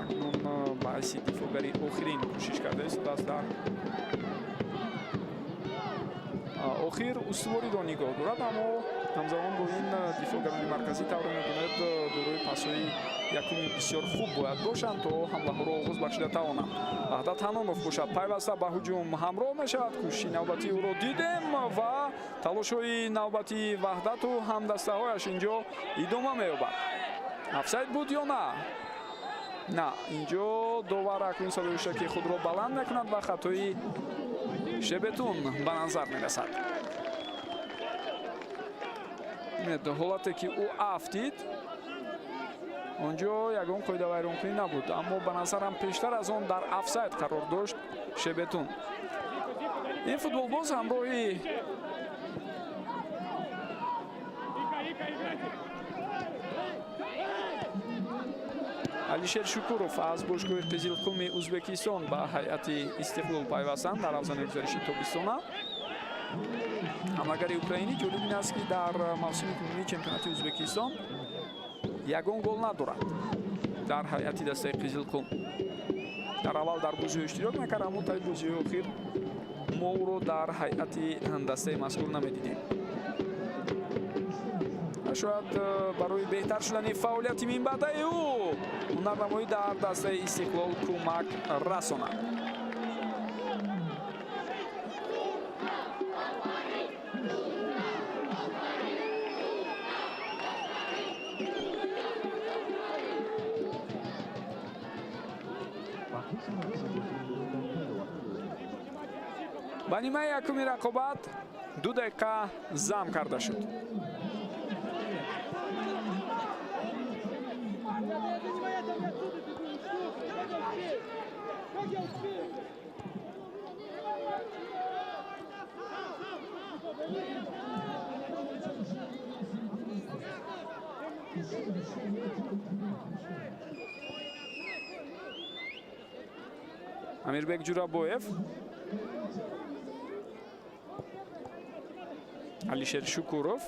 акнун ба ҳайси дифоъгари охирин кӯшиш карда истодааст. Дар охир устувориро нигоҳ дорад, аммо ҳамзамон бо ин дифоъгарони марказӣ, тавре медонед, дорои пасҳои якуми бисёр хуб бояд бошанд, то ҳамлаҳоро оғоз бахшида тавонанд. Ваҳдат Ҳанонов бошад, пайваста ба ҳуҷум ҳамроҳ мешавад. Кӯшиши навбатии ӯро дидем ва талошҳои навбатии Ваҳдату ҳамдастаҳояш инҷо идома меёбад. Офсайд буд ё на? На, инҷо довар акнун садои шаки худро баланд мекунад ва хатои Шебетун ба назар мерасад. Ҳолате ки ӯ афтид, он ҷо ягон қоидавайронкунӣ набуд, аммо ба назарам пештар аз он дар офсайд қарор дошт Шебетун. Ин футболбоз ҳамроҳи Алишер Шукуров аз бошгоҳи Қизилқуми Ӯзбекистон ба ҳайати Истиқлол пайвастанд дар авзани гузариши тобистона. Ҳамлагари украинӣ, ҷолиб ин аст, ки дар мавсими кунунии чемпионати Ӯзбекистон ягон гол надорад дар ҳайати дастаи Қизилқум. Дар аввал дар бозиҳо иштирок мекард, аммо таи бозиҳои охир мо ӯро дар ҳайати дастаи мазкур намедидем. Шояд барои беҳтар шудани фаъолияти минбаъдаи ӯ ҳунарнамоӣ дар дастаи Истиқлол кӯмак расонад. Ба нимаи якуми рақобат 2 дақиқа зам карда шуд. Амирбек Ҷурабоев, Алишер Шукуров,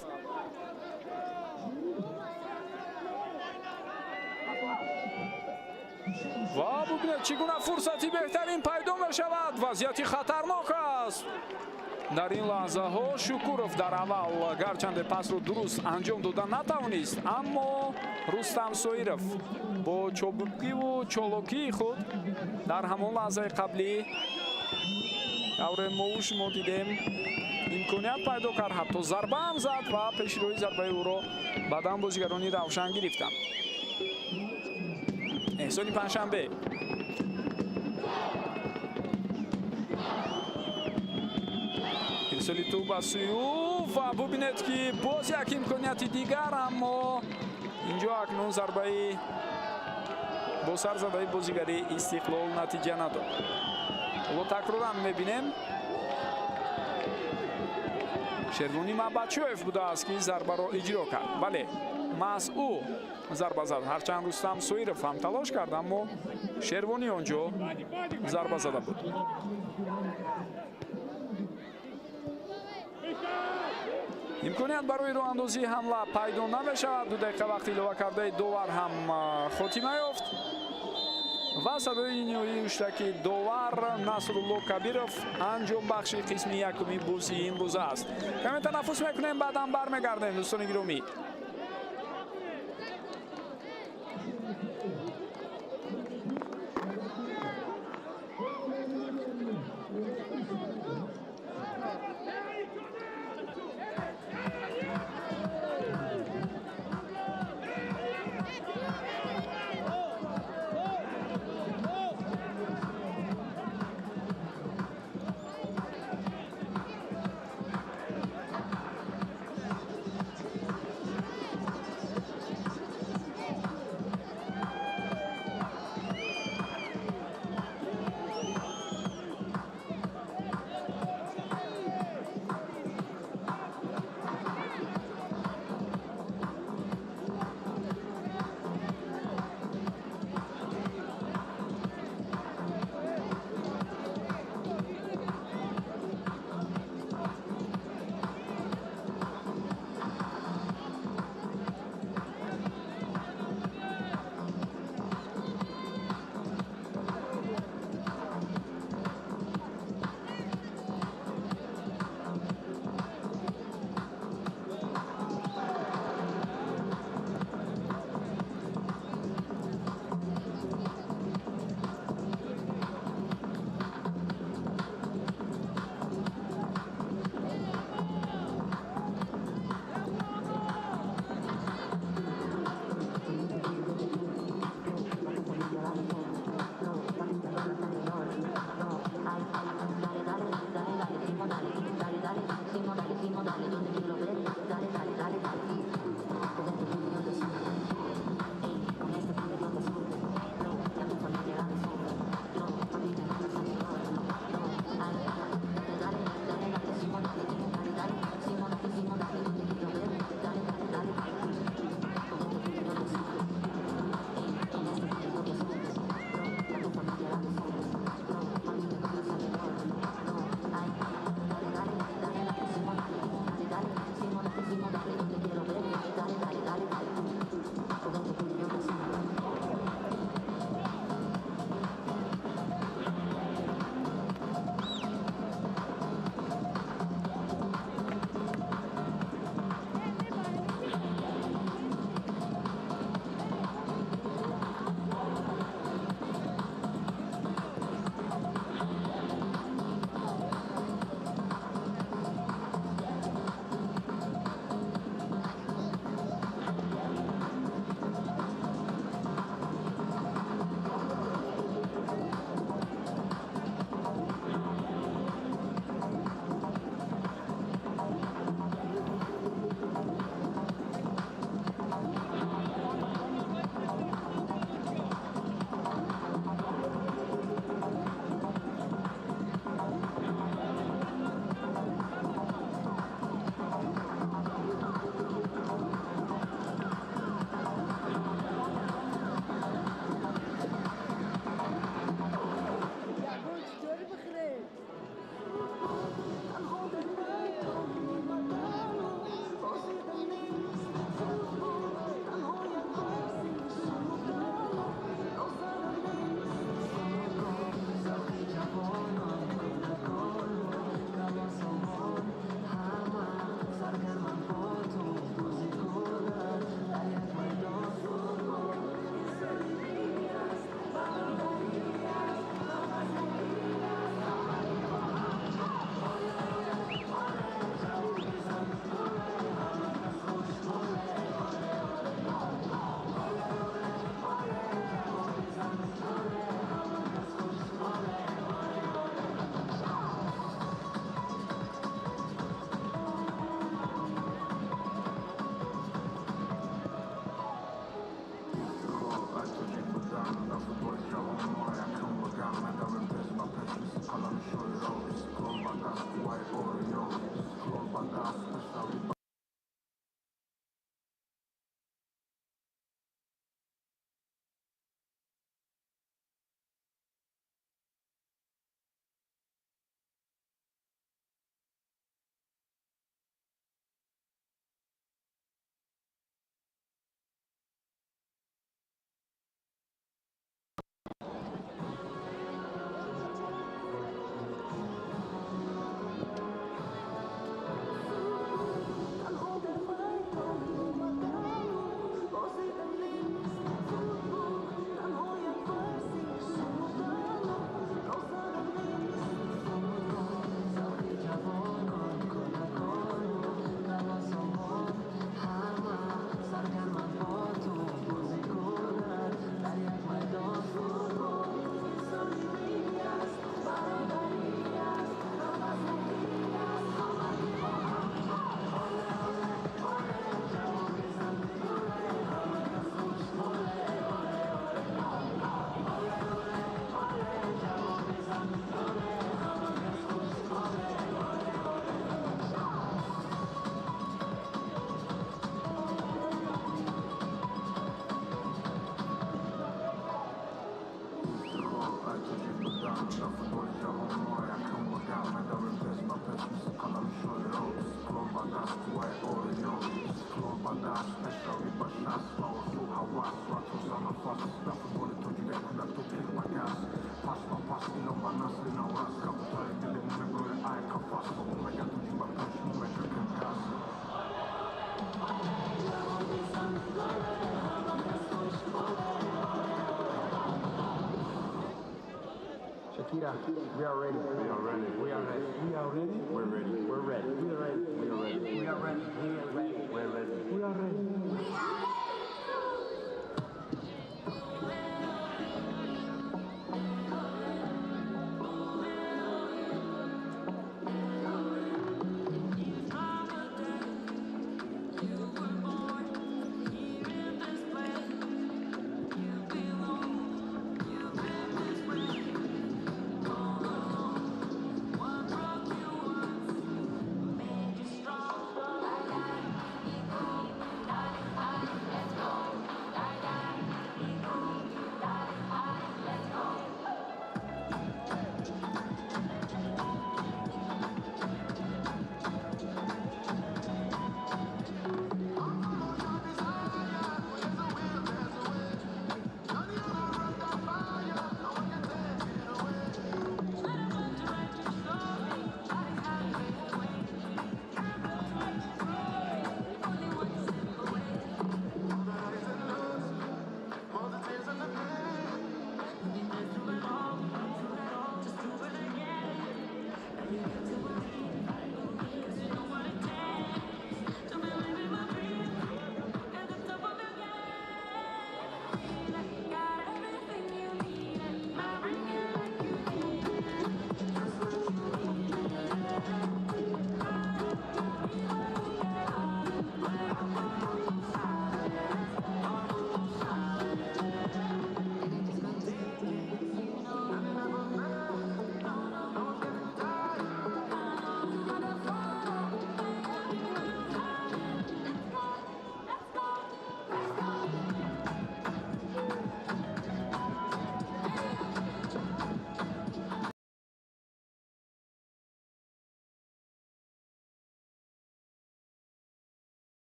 ва бубинед, чӣ гуна фурсати беҳтарин пайдо мешавад. Вазъияти хатарнок аст дар ин лаҳзаҳо. Шукуров дар аввал гарчанде пасро дуруст анҷом дода натавонист, аммо Рустам Соиров бо чобукиву чолокии худ дар ҳамон лаҳзаи қаблӣ, тавре мову шумо дидем, имконият пайдо кард, ҳатто зарба ҳам зад ва пешроҳи зарбаи ӯро баъдан бозигарони Равшан гирифтанд. Эҳсони Панҷшанбе, ирсоли тӯб ба сӯи ӯ ва бубинед, ки боз як имконияти дигар, аммо инҷо акнун зарбаи бо сар задаи бозигари Истиқлол натиҷа надод. Ҳоло такроран мебинем, Шервони Мабачоев будааст, ки зарбаро иҷро кард. Бале, маҳз ӯ зарба зад. Ҳарчанд Рустам Соиров ҳам талош кард, аммо Шервонӣ он ҷо зарба зада буд. Имконият барои роҳандозии ҳамла пайдо намешавад. 2 дақиқа вақти илова кардаи довар ҳам хотима ёфт ва садои ниҳоии ҳуштаки довар Насрулло Кабиров анҷомбахши қисми якуми бозии имрӯза аст. Каме танаффус мекунем, баъдан бармегардем, дӯстони гиромӣ. Даст пешравӣ ба шаст ва орзу ҳавас ва тоза нафас дар футболи тоҷика кӯдак то пир ба кас пас ба пас илм ба насли наврас кабутари дили мо меброяд ай қафас бобо мега тоҷик ба пеш мо мега кас. Shakira, we are ready. We are ready. We are ready. We are ready. We're ready. We're ready. We are ready. We are ready. We are ready. We are ready. We're ready. We are ready.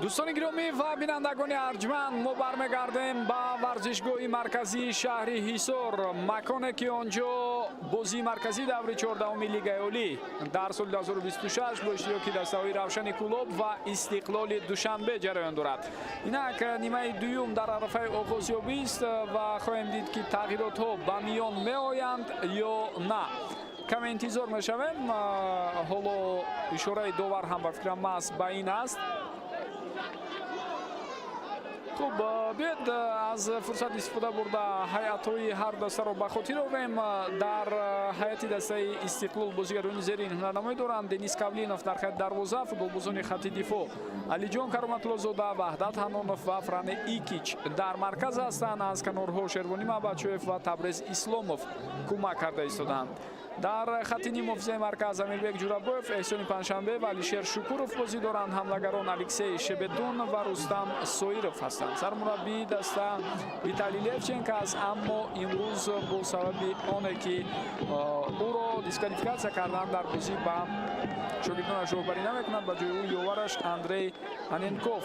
Дӯстони гиромӣ ва бинандагони арҷманд, мо бармегардем ба варзишгоҳи марказии шаҳри Ҳисор, маконе ки он ҷо бозии марказии даври 14-уми Лигаи Олӣ дар соли 2026 бо иштироки дастаҳои Равшани Кӯлоб ва Истиқлоли Душанбе ҷараён дорад. Инак нимаи дуюм дар арафаи оғозёбист ва хоҳем дид, ки тағйиротҳо ба миён меоянд ё на. Каме интизор мешавем. Ҳоло ишораи довар ҳам ба фикрам маҳз ба ин аст. Хуб, биёед аз фурсат истифода бурда ҳайатҳои ҳар дастаро ба хотир орем. Дар ҳайати дастаи Истиқлол бозигарони зерин ҳунарнамоӣ доранд: Денис Кавлинов дар хати дарвоза, футболбозони хати дифоъ Алиҷон Кароматуллозода, Ваҳдат Ҳанонов ва Фране Икич дар марказ ҳастанд. Аз канорҳо Шервонӣ Маҳбатшоев ва Табрез Исломов кӯмак карда истоданд. Дар хати нимҳофизаи марказ Амирбек Ҷурабоев, Эҳсони Панҷшанбе ва Алишер Шукуров бозӣ доранд. Ҳамлагарон Алексей Шебетун ва Рустам Соиров ҳастанд. Сармураббии даста Виталий Левченко аст, аммо имрӯз бо сабаби оне ки ӯро дисквалификатсия карданд, дар бозӣ ба шогирдонаш роҳбарӣ намекунад. Ба ҷои ӯ ёвараш Андрей Аненков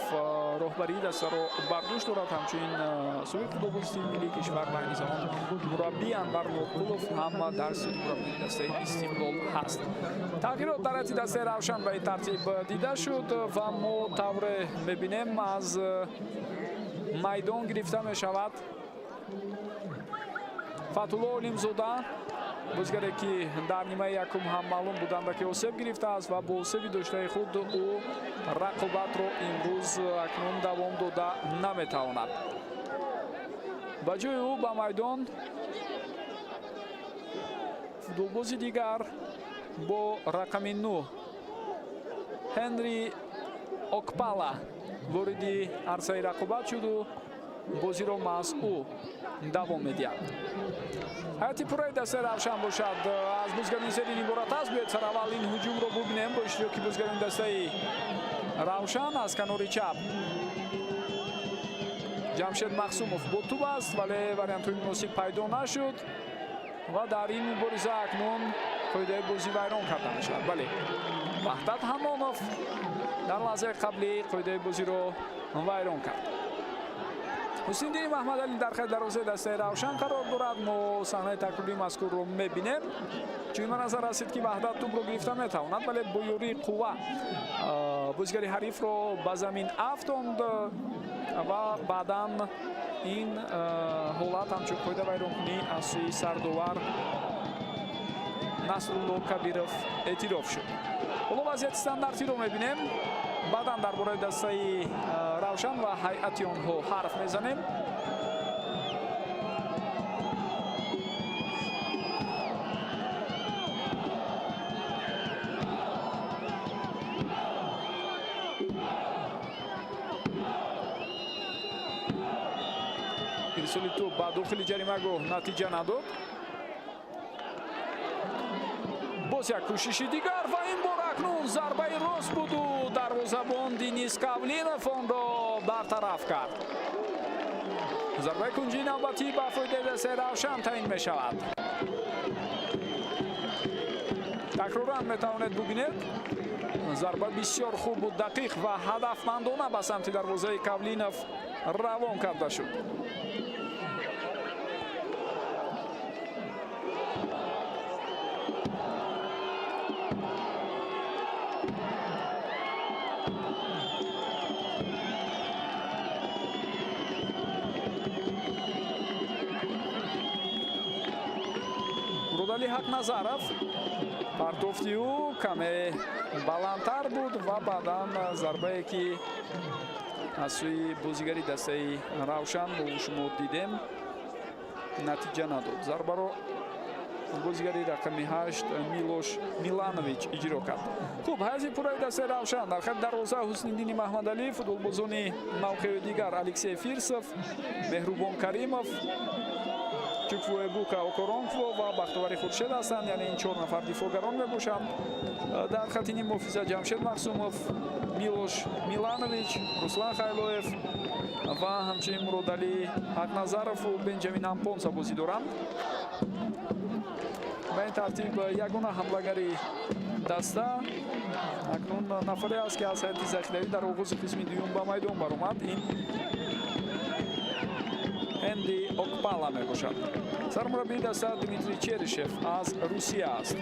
роҳбарии дастаро бар дӯш дорад. Ҳамчунин собиқ футболбози тими миллии кишвар ва айни замон мураббӣ Анвар Нурқулов ҳам дар сӯи мураббии дастаи Истиқлол ҳаст. Тағйирот дар ҳайати дастаи Равшан ба ин тартиб дида шуд ва мо тавре мебинем, аз майдон гирифта мешавад Фатулло Олимзода, бозигаре ки дар нимаи якум ҳам маълум буданд, ки осеб гирифтааст ва бо осеби доштаи худ ӯ рақобатро имрӯз акнун давом дода наметавонад. Ба ҷои ӯ ба майдон футболбози дигар бо рақами 9 Ҳенри Окпала вориди арсаи рақобат шуду бозиро маҳз ӯ давом медиҳад. Ҳайати пурраи дастаи Равшан бошад аз бозигарони зерин иборат аст. Биёед сараввал ин ҳуҷумро бубинем бо иштироки бозигарони дастаи Равшан. Аз канори чап Ҷамшед Махсумов бо туб аст, вале вариантҳои муносиб пайдо нашуд ва дар ин мубориза акнун қоидаи бозӣ вайрон карда мешавад. Бале, Ваҳдат Ҳамонов дар лаҳзаи қаблӣ қоидаи бозиро вайрон кард. Ҳусниндини Маҳмадалӣ дар хати дарвозаи дастаи Равшан қарор дорад. Мо саҳнаи такрории мазкурро мебинем. Чун ба назар расид, ки Ваҳдат тӯбро гирифта метавонад, вале бо ёрии қувва бозигари ҳарифро ба замин афтонд ва баъдан ин ҳолат ҳамчун қоида вайронкунӣ аз сӯи сардовар Насрулло Кабиров эътироф шуд. Ҳоло вазъияти стандартиро мебинем. Баъдан дар бораи дастаи Равшан ва ҳайати онҳо ҳарф мезанем. Ирсоли тӯб ба дохили ҷаримагоҳ натиҷа надод. Боз як кӯшиши дигар ва ин бор акнун зарбаи рост буду дарвозабон Денис Кавлинов онро бартараф кард. Зарбаи кунҷии навбатӣ ба фоидаи дастаи Равшан таъин мешавад. Такроран метавонед бубинед, зарба бисёр хубу дақиқ ва ҳадафмандона ба самти дарвозаи Кавлинов равон карда шуд. Муродалӣ Ҳақназаров, партофти ӯ каме баландтар буд ва баъдан зарбае ки аз сӯи бозигари дастаи Равшан бо шумо дидем, натиҷа надод. Зарбаро бозигари рақами 8 Милош Миланович иҷро кард. Хуб, ҳайати пурраи дастаи Равшан: дар хати дарвоза Ҳусниндини Маҳмадалӣ, футболбозони мавқеи дигар Алексей Фирсов, Меҳрубон Каримов, Чуквуэбука Окоронкво ва Бахтовари Хуршед ҳастанд. Яъне ин 4 нафар дифоъгарон мебошанд. Дар хати ниммуҳофиза Ҷамшед Махсумов, Милош Миланович, Руслан Хайлоев ва ҳамчунин Муродалӣ Ҳақназарову Бенҷамин Ампонса бозӣ доранд. Ба Ба ин тартиб ягона ҳамлагари даста акнун нафаре аст, ки аз ҳайати захиравӣ дар оғози қисми дуюм ба майдон баромад. Ин Энди Окпала мебошад. Сармураббии даста Дмитрий Черишев аз Русия аст.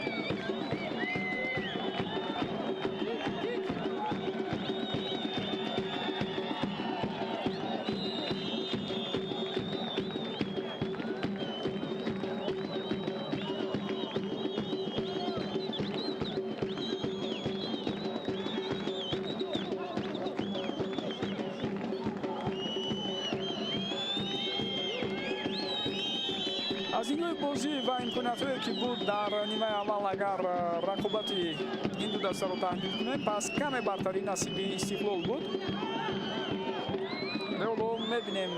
Аз нигоҳи бозӣ ва имкониятҳое, ки буд дар нимаи аввал, агар рақобати ин ду дастаро таҳлил кунем, пас каме бартарӣ насиби Истиқлол буд. Ҳоло мебинем,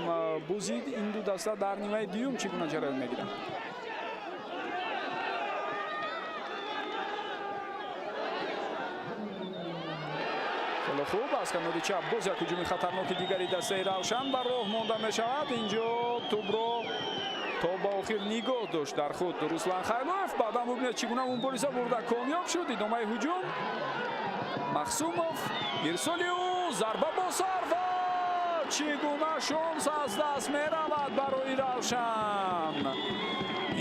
бозии ин ду даста дар нимаи дуюм чӣ гуна ҷараён мегирад. Хеле хуб, аз канори чап боз як ҳуҷуми хатарноки дигари дастаи Равшан ба роҳ монда мешавад. Инҷо тӯбро то ба охир нигоҳ дошт дар худ Руслан Хайлоев. Баъдан бубинед, чӣ гуна мубориза бурда комёб шуд. Идомаи ҳуҷум, Махсумов, ирсоли ӯ, зарба бо сар ва чӣ гуна шонс аз даст меравад барои Равшан!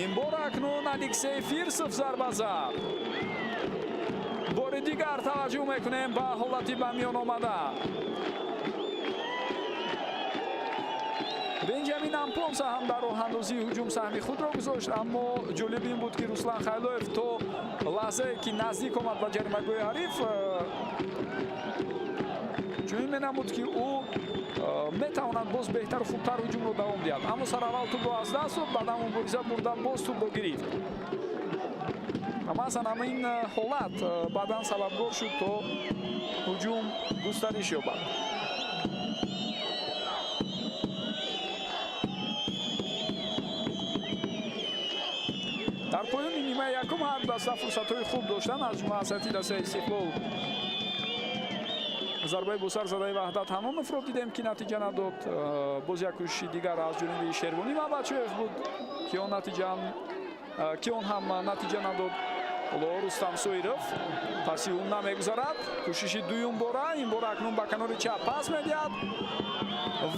Ин бор акнун Алексей Фирсов зарба зад. Бори дигар таваҷҷӯҳ мекунем ба ҳолати ба миён омада. Бенҷамин Ампонса ҳам дар роҳандозии ҳуҷум саҳми худро гузошт, аммо ҷолиб ин буд, ки Руслан Хайлоев то лаҳзае, ки наздик омад ба ҷаримагоҳи ҳариф, чунин менамуд, ки ӯ метавонад боз беҳтару хубтар ҳуҷумро давом диҳад, аммо сараввал тӯбро аз даст дод, баъдан мубориза бурда боз тӯбро гирифт ва маҳзан ҳамин ҳолат баъдан сабабгор шуд, то ҳуҷум густариш ёбад. Дар поёни нимаи якум ҳар даста фурсатҳои хуб доштанд. Аз ҷумла аз ҳайати дастаи Истиқлол зарбаи босар задаи Ваҳдат Ҳаноновро дидем, ки натиҷа надод. Боз як кӯшиши дигар аз ҷониби Шервонӣ Мабачоев буд, ки он ҳам натиҷа надод. Ҳоло Рустам Соиров, паси ӯ намегузарад. Кӯшиши дуюм бора, ин бора акнун ба канори чап пас медиҳад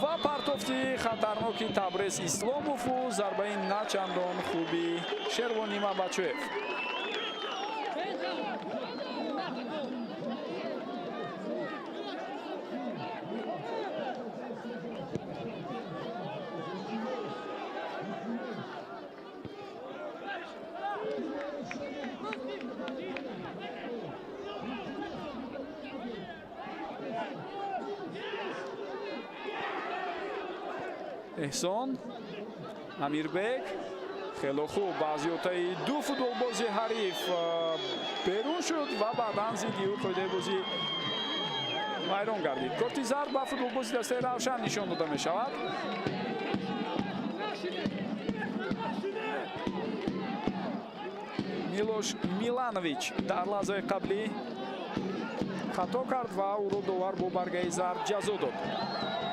ва партофти хатарноки Табрез Исломову зарбаи начандон хуби Шервонӣ Мабачоев. Эҳсон Амирбек, хело хуб, аз ётаи ду футболбози ҳариф берун шуд ва баъдан зидди ӯ қоидаи бозӣ вайрон гардид. Корти зард ба футболбози дастаи Равшан нишон дода мешавад. Милош Миланович дар лаҳзаи қаблӣ хато кард ва ӯро довар бо баргаи зард ҷазо дод.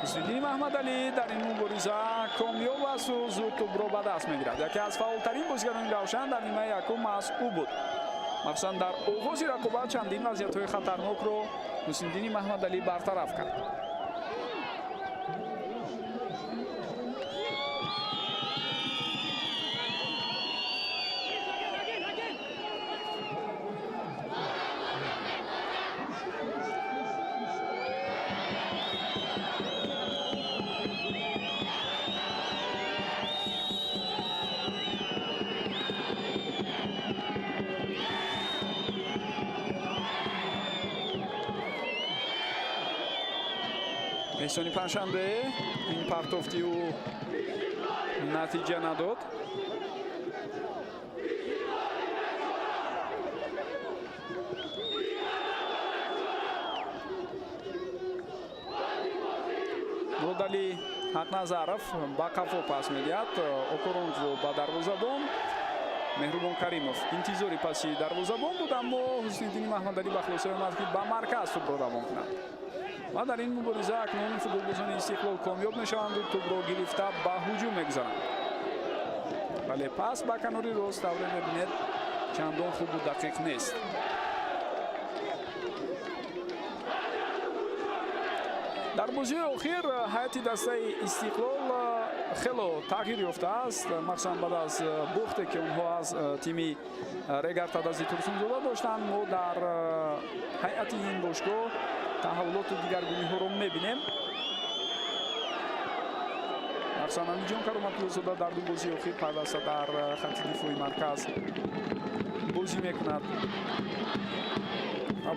Ҳусниддини Маҳмадалӣ дар ин мубориза комёб асту зуд тӯбро ба даст мегирад. Яке аз фаъолтарин бозигарони Равшан дар нимаи якум маҳз ӯ буд. Махсусан дар оғози рақобат чандин вазъиятҳои хатарнокро Ҳусниддини Маҳмадалӣ бартараф кард. Эҳсони Панҷшанбе, ин партофти ӯ натиҷа надод. Муродалӣ Ҳақназаров ба қафо пас медиҳад, Окоронкво ба дарвозабон. Меҳрубон Каримов интизори паси дарвозабон буд, аммо Ҳусниддини Маҳмадалӣ ба хулоса омад, ки ба марказ тӯбро равон кунад ва дар ин мубориза акнун футболбозони Истиқлол комёб мешаванду тӯбро гирифта ба ҳуҷум мегузаранд. Вале пас ба канори рост, тавре мебинед, Чандон хубу дақиқ нест. Дар бозиҳои охир ҳайати дастаи Истиқлол хело тағйир ёфтааст, махсусан баъд аз бухте, ки онҳо аз тими Регар Тадази Турсунзода доштанд. Мо дар ҳайати ин бошгоҳ таҳаввулоту дигаргуниҳоро мебинем. Махсусан Алиҷон Кароматуллозода дар ду бозии охир пайваста дар хатти дифои марказ бозӣ мекунад.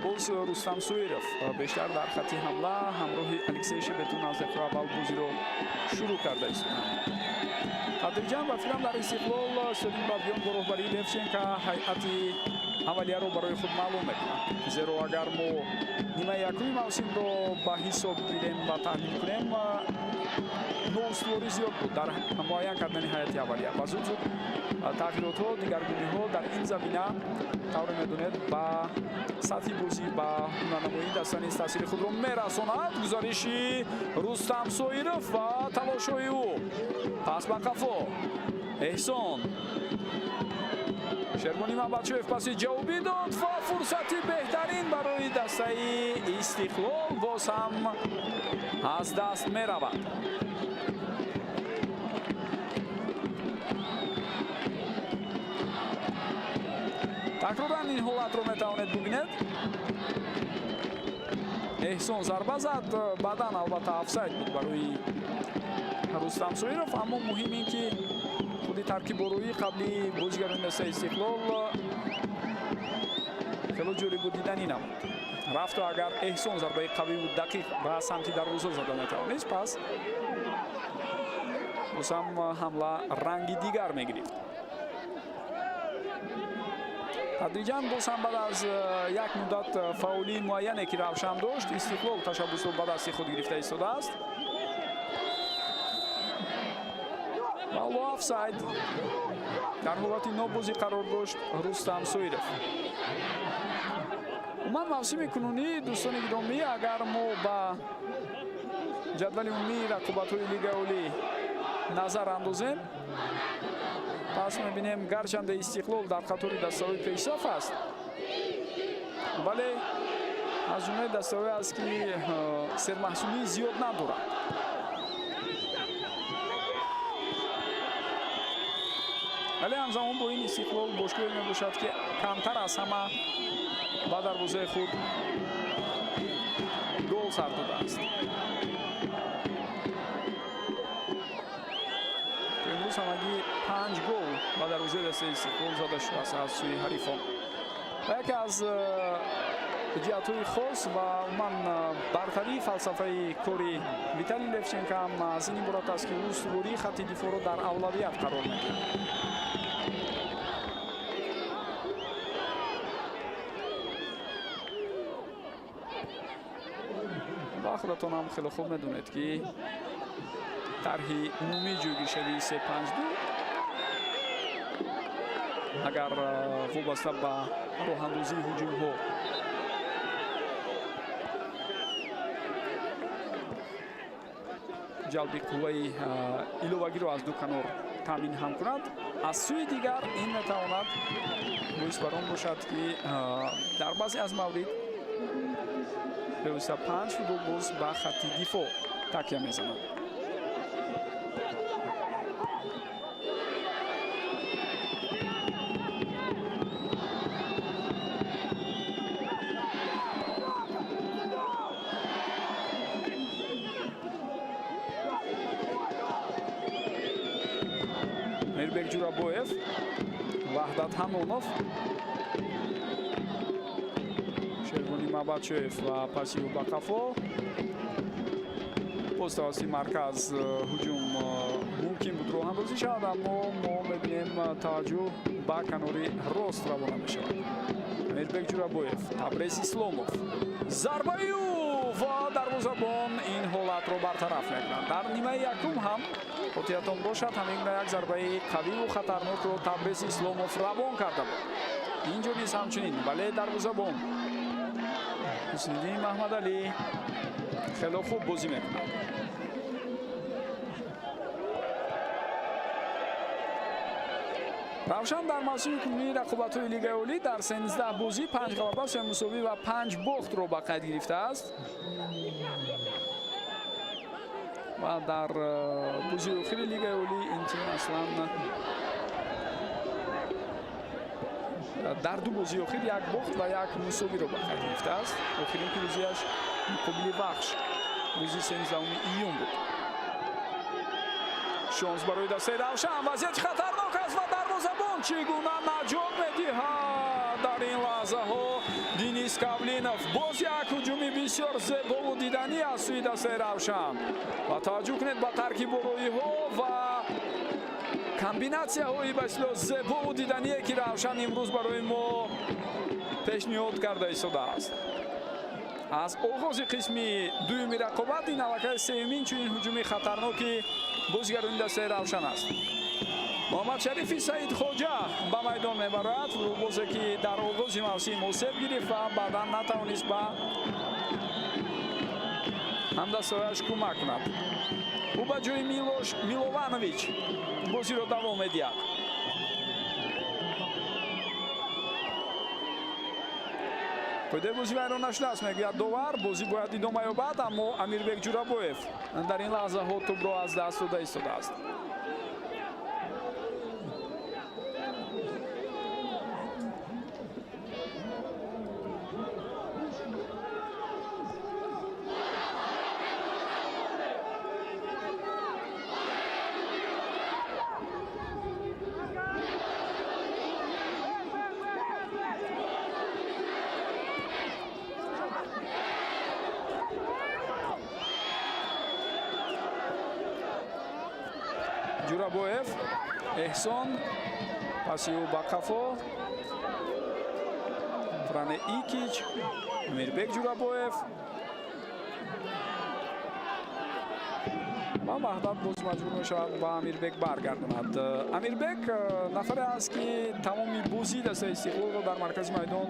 Боз Рустам Суиров бештар дар хатти ҳамла ҳамроҳи Алексей Шебетун аз дақиқаи аввал бозиро шурӯъ карда истоданд. Тадриҷан ба фикрам, дар Истиқлол Сёдин Бабиён бо роҳбарии Левченко ҳайати аввалияро барои худ маълум мекунад. Зеро агар мо нимаи якуми мавсимро ба ҳисоб гирем ва таҳлил кунем, ноустуворӣ зиёд буд дар муайян кардани ҳайати аввалия ва зуд зуд тағйиротҳо, дигаргуниҳо дар ин замина, тавре медонед, ба сатҳи бозӣ, ба ҳунарнамоии даста низ таъсири худро мерасонад. Гузариши Рустам Соиров ва талошҳои ӯ, пас ба қафо Эҳсон. Шербони Мамбачоев паси ҷавобӣ дод ва фурсати беҳтарин барои дастаи Истиқлол боз ҳам аз даст меравад. Такроран ин ҳолатро метавонед бубинед. Эҳсон зарба зад, баъдан албатта офсайд буд барои Рустам Соиров, аммо муҳим ин ки худи таркибороии қабли бозигарони дастаи Истиқлол хело ҷолибу диданӣ набуд. Рафту агар Эҳсон зарбаи қавиву дақиқ ба самти дарвоза зада метавонист, пас боз ҳам ҳамла ранги дигар мегирифт. Тадриҷан боз ҳам баъд аз як муддат фаъолии муайяне, ки Равшан дошт, Истиқлол ташаббусро ба дасти худ гирифта истодааст. Ва офсайд, дар ҳолати нобозӣ қарор дошт Рустам Соиров. Умуман, мавсими кунунӣ, дӯстони гиромӣ, агар мо ба ҷадвали умумии рақобатҳои Лигаи Олӣ назар андозем, пас мебинем, гарчанде Истиқлол дар қатори дастаҳои пешсаф аст, вале аз ҷумлаи дастаҳое аст, ки сермаҳсулии зиёд надорад. Вале ҳамзамон бо ин Истиқлол бошгоҳе мебошад, ки камтар аз ҳама ба дарвозаи худ гол сар додааст. Имрӯз ҳамагӣ 5 гол ба дарвозаи дастаи Истиқлол зада шудааст аз сӯи ҳарифон. Ва яке аз ҷиҳатҳои хос ва умуман бартарии фалсафаи кори Виталий Левченко ҳам аз ин иборат аст, ки ӯ устувории хатти дифоъро дар авлавият қарор медиҳад. Ва худатон ҳам хеле хуб медонед, ки тарҳи умумии ҷойгиршавии 3-5-2 агар вобаста ба роҳандозии ҳуҷумҳо ҷалби қувваи иловагиро аз ду канор таъмин ҳам кунад, аз сӯи дигар ин метавонад боис бар он бошад, ки дар баъзе аз маврид бевосита 5 футболбоз ба хатти дифоъ такя мезанад. Мирбек Ҷурабоев, Ваҳдат Ҳамонов, Шервони Мабачоев ва пасиу ба қафо. Боз тавассути марказ ҳуҷум мумкин буд роҳандозӣ шавад, аммо мо мебинем, таваҷҷӯҳ ба канори рост равона мешавад. Мирбек Ҷурабоев, Табрез Исломов, зарбаи ӯ ва дарвозабон ин ҳолатро бартараф мекунад. Дар нимаи якум ҳам, хотиратон бошад, ҳамин гуна як зарбаи қавиву хатарнокро Табрез Исломов равон карда буд. Инҷо низ ҳамчунин, вале дарвозабон Ҳусниddин Маҳмадалӣ хело хуб бозӣ мекунад. Равшан дар мавсими кунунии рақобатҳои Лигаи Олӣ дар 13 бозӣ 5 ғалаба, 3 мусовӣ ва 5 бохтро ба қайд гирифтааст. Ва дар бозии охири Лигаи Олӣ ин тим аслан дар ду бозии охир як бохт ва як мусовиро ба қайд гирифтааст. Охирин пирӯзиаш муқобили Вахш рӯзи 13 июн буд. Шонс барои дастаи Равшан. Вазъияти хатарнок аст ва дарвозабон чӣ гуна наҷот медиҳад дар ин лаҳзаҳо Денис Кавлинов. Боз як ҳуҷуми бисёр зебову диданӣ аз сӯи дастаи Равшан. Ва таваҷҷӯҳ кунед ба таркибороиҳо ва комбинатсияҳои ба истилоҳ зебову дидание, ки Равшан имрӯз барои мо пешниҳод карда истодааст. Аз оғози қисми дуюми рақобат ин аллакай сеюмин чунин ҳуҷуми хатарноки бозигарони дастаи Равшан аст. Муҳаммадшарифи Саид Хоҷа ба майдон мебарад, бозе ки дар оғози мавсим осеб гирифт ва баъдан натавонист ба ҳамдастаҳояш кӯмак кунад. Ӯ ба ҷои Милош Милованович бозиро давом медиҳад. Қоидаи бозӣ вайрон нашудааст, мегӯяд довар. Бозӣ бояд идома ёбад, аммо Амирбек Ҷурабоев дар ин лаҳзаҳо тӯбро аз даст дода истодааст. Ҷурабоев, Эҳсон, паси ӯ ба қафо, Фране Икич, Амирбек Ҷурабоев ва Ваҳдат боз маҷбур мешавад ба Амирбек баргардонад. Амирбек нафаре аст, ки тамоми бозии дастаи Истиқлолро дар маркази майдон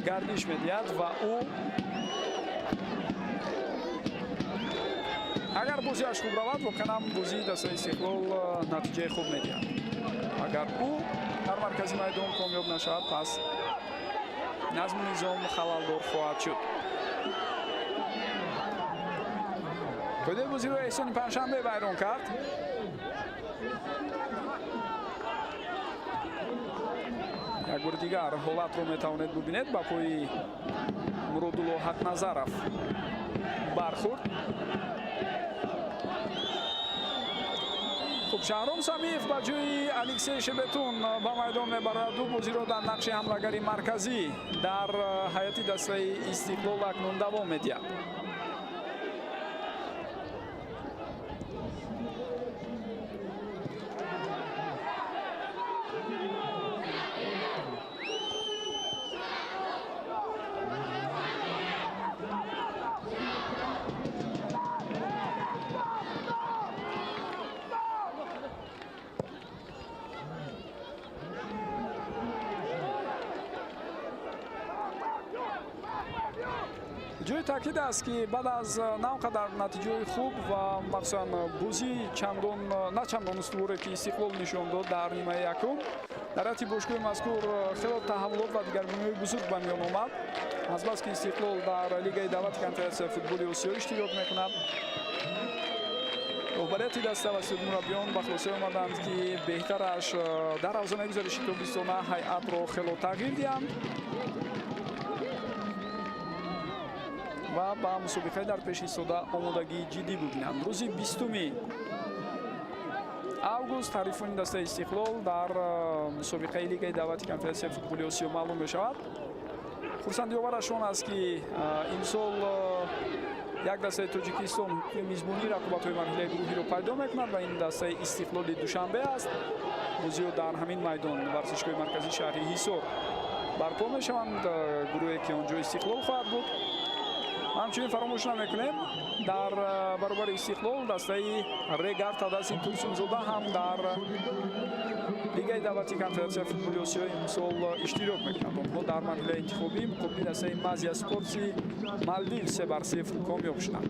гардиш медиҳад ва ӯ агар бозиаш хуб равад, воқеан ҳам бозии дастаи Истиқлол натиҷаи хуб медиҳад. Агар ӯ дар маркази майдон комёб нашавад, пас назму низом халалдор хоҳад шуд. Қоидаи бозиро Эҳсони Панҷшанбе вайрон кард. Як бори дигар ҳолатро метавонед бубинед. Ба пои Муродулло Ҳақназаров бархӯрд. Хуб, Шаҳром Самиев ба ҷои Алексей Шебетун ба майдон мебарад. Ду бозиро дар нақши ҳамлагари марказӣ дар ҳайати дастаи Истиқлол акнун давом медиҳад. Ҷои таъкид аст, ки баъд аз на он қадар натиҷаҳои хуб ва махсусан бозии чандон на чандон устуворе, ки Истиқлол нишон дод дар нимаи якум, дар ҳайати бошгоҳи мазкур хело таҳаввулот ва дигаргуниҳои бузург ба миён омад. Азбаски Истиқлол дар Лигаи давлати Конфедератсияи футболи Осиё иштирок мекунад, роҳбарияти даста ва мураббиён ба хулоса омаданд, ки беҳтараш дар ҳавзанаи гузариши тобистона ҳайатро хело тағйир диҳанд ва ба мусобиқаи дар пеш истода омодагии ҷиддӣ бубинанд. Рӯзи 20 август ҳарифони дастаи Истиқлол дар мусобиқаи Лигаи давлати Конфедератсияи футболи Осиё маълум мешавад. Хурсандиовараш он аст, ки имсол як дастаи Тоҷикистон ҳуқуқи мизбонии рақобатҳои марҳилаи гурӯҳиро пайдо мекунад ва ин дастаи Истиқлоли Душанбе аст. Бозиҳо дар ҳамин майдон, варзишгоҳи марказии шаҳри Ҳисор барпо мешаванд. Гурӯҳе ки он ҷо Истиқлол хоҳад буд. Ҳамчунин фаромӯш намекунем, дар баробари Истиқлол дастаи Регар Тадаси Турсунзода ҳам дар Лигаи давлати Конфедератсияи футболи Осиё имсол иштирок мекунад. Онҳо дар марҳилаи интихобӣ муқобили дастаи Мазия Спортси Малдив 3-0 комёб шуданд.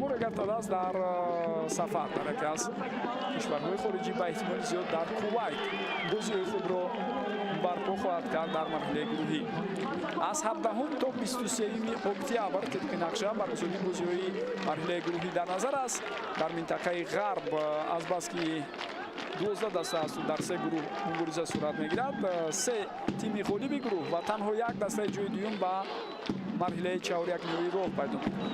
Аммо Регар-ТадАЗ дар сафар дар яке аз кишварҳои хориҷӣ, ба эҳтимоли зиёд дар Кувайт, бозиҳои худро барпо хоҳад кард дар марҳилаи гурӯҳӣ. Аз 17 то 23 октябр тибқи нақша баргузории бозиҳои марҳилаи гурӯҳӣ дар назар аст. Дар минтақаи ғарб, азбаски 12 даста асту дар се гурӯҳ мубориза сурат мегирад, се тими ғолиби гурӯҳ ва танҳо як дастаи ҷои дуюм ба марҳилаи чаҳорякниҳоӣ роҳ пайдо мекунад.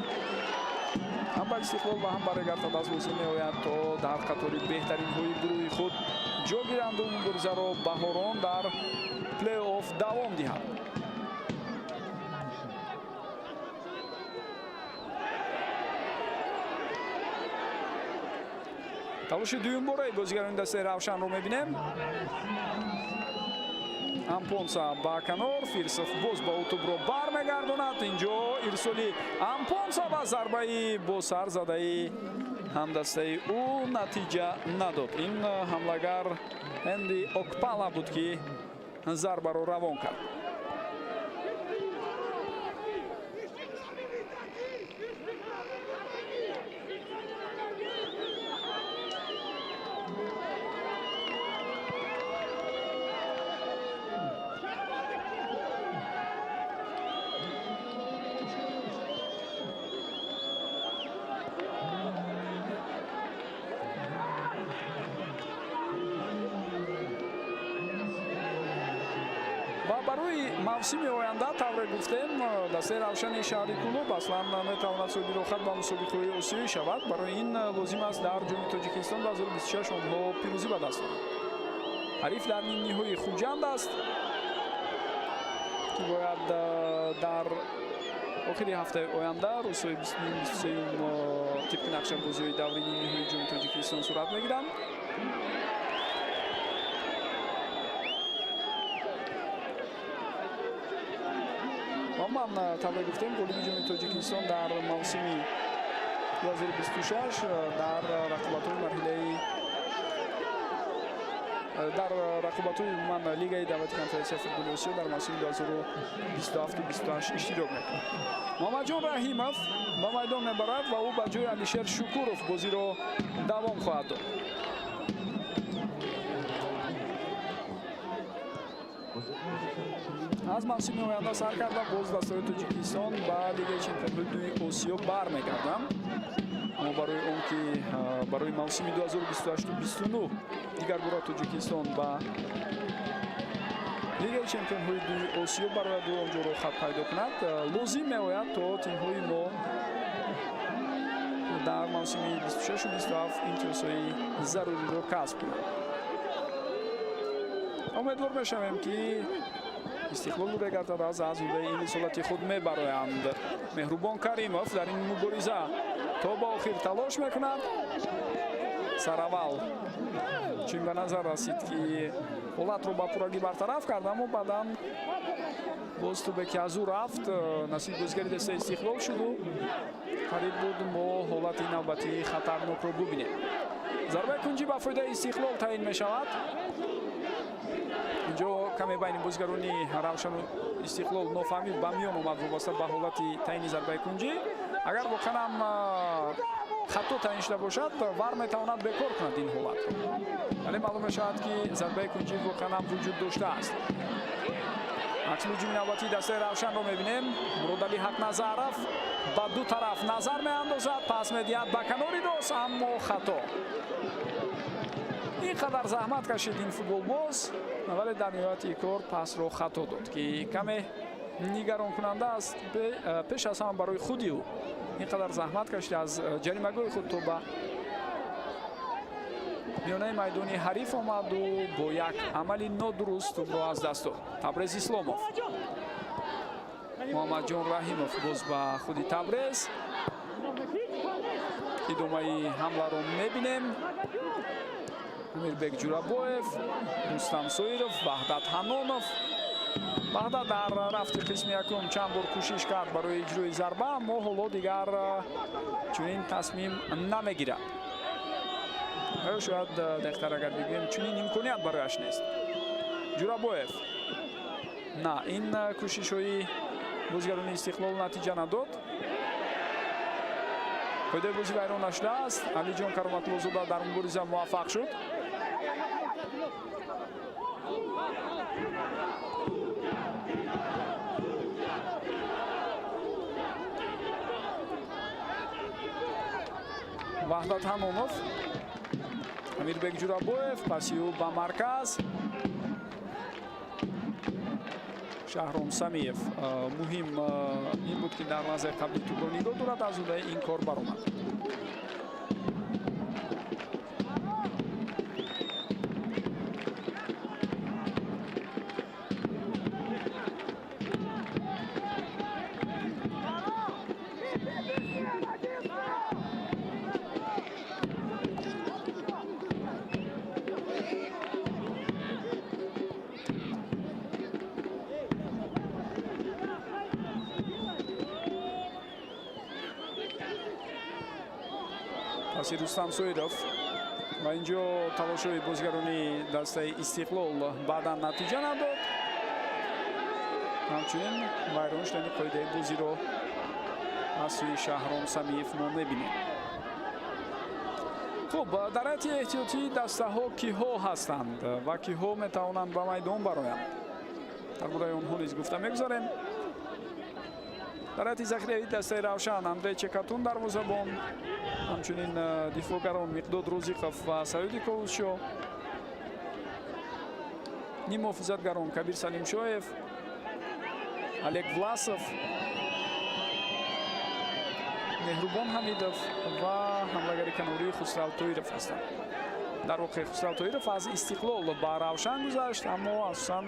Ҳам ба Истиқлол ва ҳам ба Регар-ТадАЗ лозим меояд, то дар қатори беҳтаринҳои гурӯҳи худ ҷо гиранду муборизаро баҳорон дар плей-офф давом диҳанд. Талоши дуюмбораи бозигарони дастаи Равшанро мебинем. Ампонса ба канор, Фирсов боз ба ӯ тӯбро бармегардонад. Инҷо ирсоли Ампонса ва зарбаи бо сар задаи ҳамдастаи ӯ натиҷа надод. Ин ҳамлагар Ҳенри Окпала буд, ки зарбаро равон кард. Ва барои мавсими оянда, тавре гуфтем, дастаи Равшани шаҳри Кӯлоб аслан метавонад соҳиби роҳхат ба мусобиқаҳои осиёӣ шавад. Барои ин лозим аст дар Ҷоми Тоҷикистон 2026 онҳо пирӯзӣ ба даст оранд. Ҳариф дар нимниҳои Хуҷанд аст, ки бояд дар охири ҳафтаи оянда, рӯзҳои 22-23, тибқи нақша бозиҳои даври нимниҳои Ҷоми Тоҷикистон сурат мегиранд. Ман тавре гуфтем, ғолиби Ҷоми Тоҷикистон дар мавсими 2026 дар рақобатҳои марҳилаи дар рақобатҳои умуман Лигаи давлати Конфедератсияи футболи Осиё дар мавсими 2027-28 иштирок мекунад. Муҳаммадҷон Раҳимов ба майдон мебарад ва ӯ ба ҷои Алишер Шукуров бозиро давом хоҳад дод. Аз мавсими оянда сар карда боз дастаҳои Тоҷикистон ба Лигаи чемпионҳои дуи Осиё бармегарданд. Аммо барои он ки барои мавсими 2028-29 дигар бора Тоҷикистон ба Лигаи чемпионҳои дуи Осиё барояду онҷо роҳхат пайдо кунад, лозим меояд, то тимҳои мо дар мавсими 26-27 имтиёзҳои заруриро касб кунанд. Умедвор мешавем, ки Истиқлолу Регар-ТадАЗ аз ҳудаи ин рисолати худ мебароянд. Меҳрубон Каримов дар ин мубориза то ба охир талош мекунад. Сараввал чун ба назар расид, ки ҳолатро ба пуррагӣ бартараф кард, аммо баъдан боз тӯбе ки аз ӯ рафт, насиби бозигари дастаи Истиқлол шуду қариб буд мо ҳолати навбатии хатарнокро бубинем. Зарбаи кунҷӣ ба фоидаи Истиқлол таъин мешавад. Инҷо каме байни бозигарони Равшану Истиқлол нофаҳмӣ ба миён омад вобаста ба ҳолати таъини зарбаи кунҷӣ. Агар воқеан ҳам хато таъин шуда бошад, ВАР метавонад бекор кунад ин ҳолатро, вале маълум мешавад, ки зарбаи кунҷӣ воқеан ҳам вуҷуд доштааст. Аксил ҳуҷуми навбатии дастаи Равшанро мебинем. Муродалӣ Ҳақназаров ба ду тараф назар меандозад, пас медиҳад ба канори рост, аммо хато. Ин қадар заҳмат кашид ин футболбоз, вале дар ниҳояти кор пасро хато дод, ки каме нигаронкунанда аст, пеш аз ҳама барои худи ӯ. Ин қадар заҳмат кашид, аз ҷаримагоҳи худ то ба миёнаи майдони ҳариф омаду бо як амали нодуруст тӯбро аз даст дод. Табрез Исломов, Муҳаммадҷон Раҳимов, боз ба худи Табрез. Идомаи ҳамларо мебинем. Амирбек Ҷурабоев, Рустам Соиров, Ваҳдат Ҳанонов. Ваҳдат дар рафти қисми якум чанд бор кӯшиш кард барои иҷрои зарба, аммо ҳоло дигар чунин тасмим намегирад. Ё шояд дақиқтар агар бигӯем, чунин имконият барояш нест. Ҷурабоев. На, ин кӯшишҳои бозигарони Истиқлол натиҷа надод. Қоидаи бозӣ вайрон нашудааст. Алиҷон Кароматуллозода дар мубориза муваффақ шуд. Ваҳдат Ҳанонов, Амирбек Ҷурабоев, паси ӯ ба марказ. Шаҳром Самиев. Муҳим ин буд, ки дар лаҳзаи қабли тӯбро нигоҳ дорад, аз удаи ин кор баромад. Паси Рустам Соиров ва инҷо талошҳои бозигарони дастаи Истиқлол баъдан натиҷа надод. Ҳамчунин вайрон шудани қоидаи бозиро аз сӯи Шаҳром Самиев мо мебинем. Хуб, дар ҳайати эҳтиётии дастаҳо киҳо ҳастанд ва киҳо метавонанд ба майдон бароянд? Дар бораи онҳо низ гуфта мегузарем. Дар ҳайати захираи дастаи Равшан Андрей Чекатун дарвозабон, ҳамчунин дифоъгарон Миқдод Рӯзиқов ва Саюди Ковусшо, ниммуҳофизатгарон Кабир Салимшоев, Олег Власов, Меҳрубон Ҳамидов ва ҳамлагари канории Хусрав Тоиров ҳастанд. Дар воқеъ Хусрав Тоиров аз Истиқлол ба Равшан гузашт, аммо асосан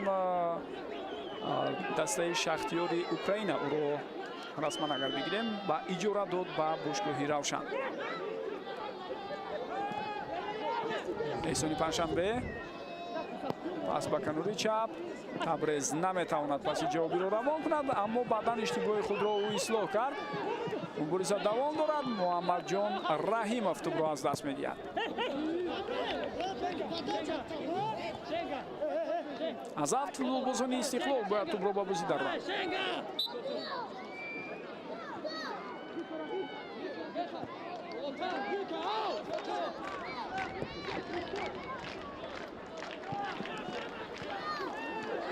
дастаи Шахтиёри Украина ӯро расман агар бигирем ба иҷора дод ба бошгоҳи Равшан. Эҳсони Панҷшанбе пас ба канори чап. Табрез наметавонад паси ҷавобиро равон кунад, аммо баъдан иштибоҳи худро ӯ ислоҳ кард. Мубориза давом дорад. Муҳаммадҷон Раҳимов тӯбро аз даст медиҳад. Аз афт футболбозони Истиқлол бояд тӯбро ба бозӣ дароранд.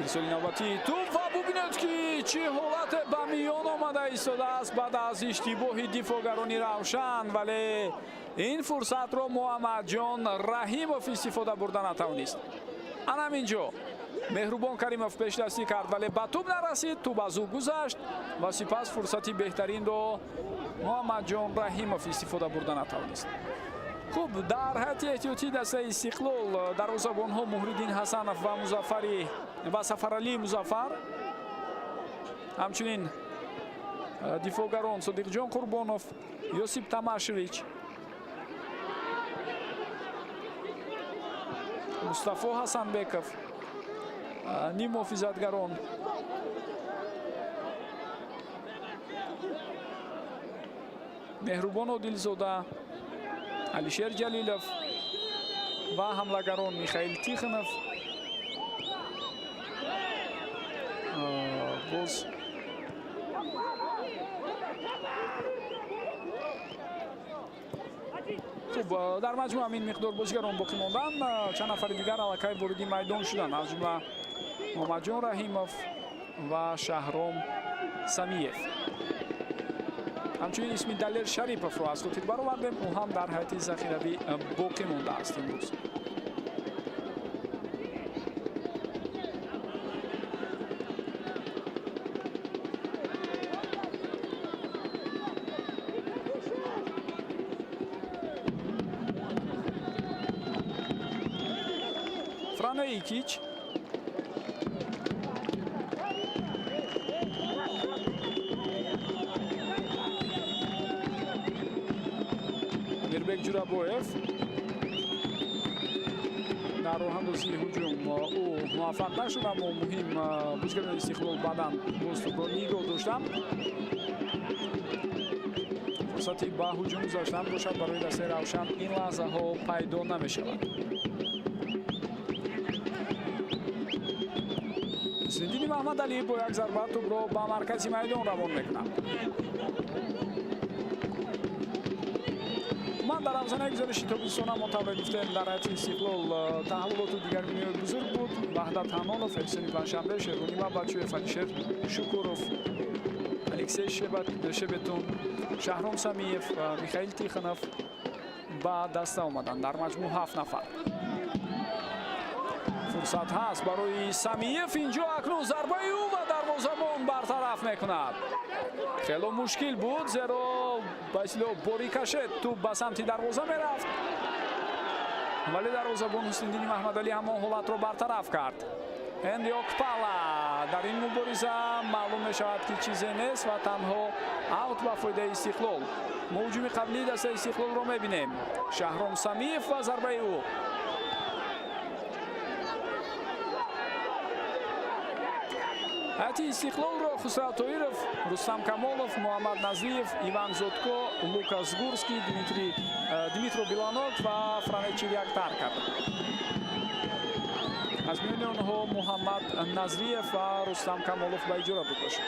Ирсоли навбатии тӯб ва бубинед, ки чӣ ҳолате ба миён омада истодааст баъд аз иштибоҳи дифоъгарони Равшан, вале ин фурсатро Муҳаммадҷон Раҳимов истифода бурда натавонист. Ана ҳамин ҷо Меҳрубон Каримов пешдастӣ кард, вале ба тӯб нарасид, тӯб аз ӯ гузашт ва сипас фурсати беҳтаринро Муҳаммадҷон Раҳимов истифода бурда натавонист. Хуб, дар ҳайати эҳтиётии дастаи Истиқлол дарвозабонҳо Муҳриддин Ҳасанов ва Музаффари ва Сафаралӣ Музаффар, ҳамчунин дифоъгарон Содиқҷон Қурбонов, Ёсип Тамашевич, Мустафо Ҳасанбеков, ниммуҳофизатгарон Меҳрубон Одилзода, Алишер Ҷалилов ва ҳамлагарон Михаил Тихонов. Боз хуб, дар маҷмӯъ ҳамин миқдор бозигарон боқӣ монданд. Чанд нафари дигар аллакай вориди майдон шуданд, аз ҷумла Муҳаммадҷон Раҳимов ва Шаҳром Самиев. Ҳамчунин исми Далер Шариповро аз хотир баровардем, ӯ ҳам дар ҳайати захиравӣ боқӣ мондааст имрӯз. Фране Икич, Амирбек Ҷурабоев дар роҳандозии ҳуҷум ӯ муваффақ нашуд, аммо муҳим бозигарони Истиқлол баъдан боз тӯбро нигоҳ доштанд. Фурсати ба ҳуҷум гузаштан бошад барои дастаи Равшан ин лаҳзаҳо пайдо намешавад. Ҳусниddини Маҳмадалӣ бо як зарба тӯбро ба маркази майдон равон мекунад. Умуман, дар ҳавзанаи гузариши тобистона мо тавре гуфтем, дар ҳайати Истиқлол таҳаввулоту дигаргуниҳои бузург буд. Ваҳдат Ҳанонов, Эҳсони Панҷшанбе, Шерғунӣ Бачуев, Алишер Шукуров, Алексей Шебетун, Шаҳром Самиев, Михаил Тихонов ба даста омаданд. Дар маҷмӯъ 7 нафар. Фурсат ҳаст барои Самиев инҷо, акнун зарбаи ӯ ва дарвозабон бартараф мекунад. Хело мушкил буд, зеро ба истилоҳ бо рикошет тӯб ба самти дарвоза мерафт, вале дарвозабон Ҳусниддини Маҳмадалӣ ҳамон ҳолатро бартараф кард. Ҳенри Окпала дар ин мубориза маълум мешавад, ки чизе нест ва танҳо аут ба фоидаи Истиқлол. Мо ҳуҷуми қаблии дастаи Истиқлолро мебинем. Шаҳром Самиев ва зарбаи ӯ. Ҳайати Истиқлолро Хусрав Тоиров, Рустам Камолов, Муҳаммад Назриев, Иван Зотко, Лукас Гурский, Дмитро Биланок ва Франек Чиряк тарк карданд. Аз миёни онҳо Муҳаммад Назриев ва Рустам Камолов ба иҷора бурда шуд,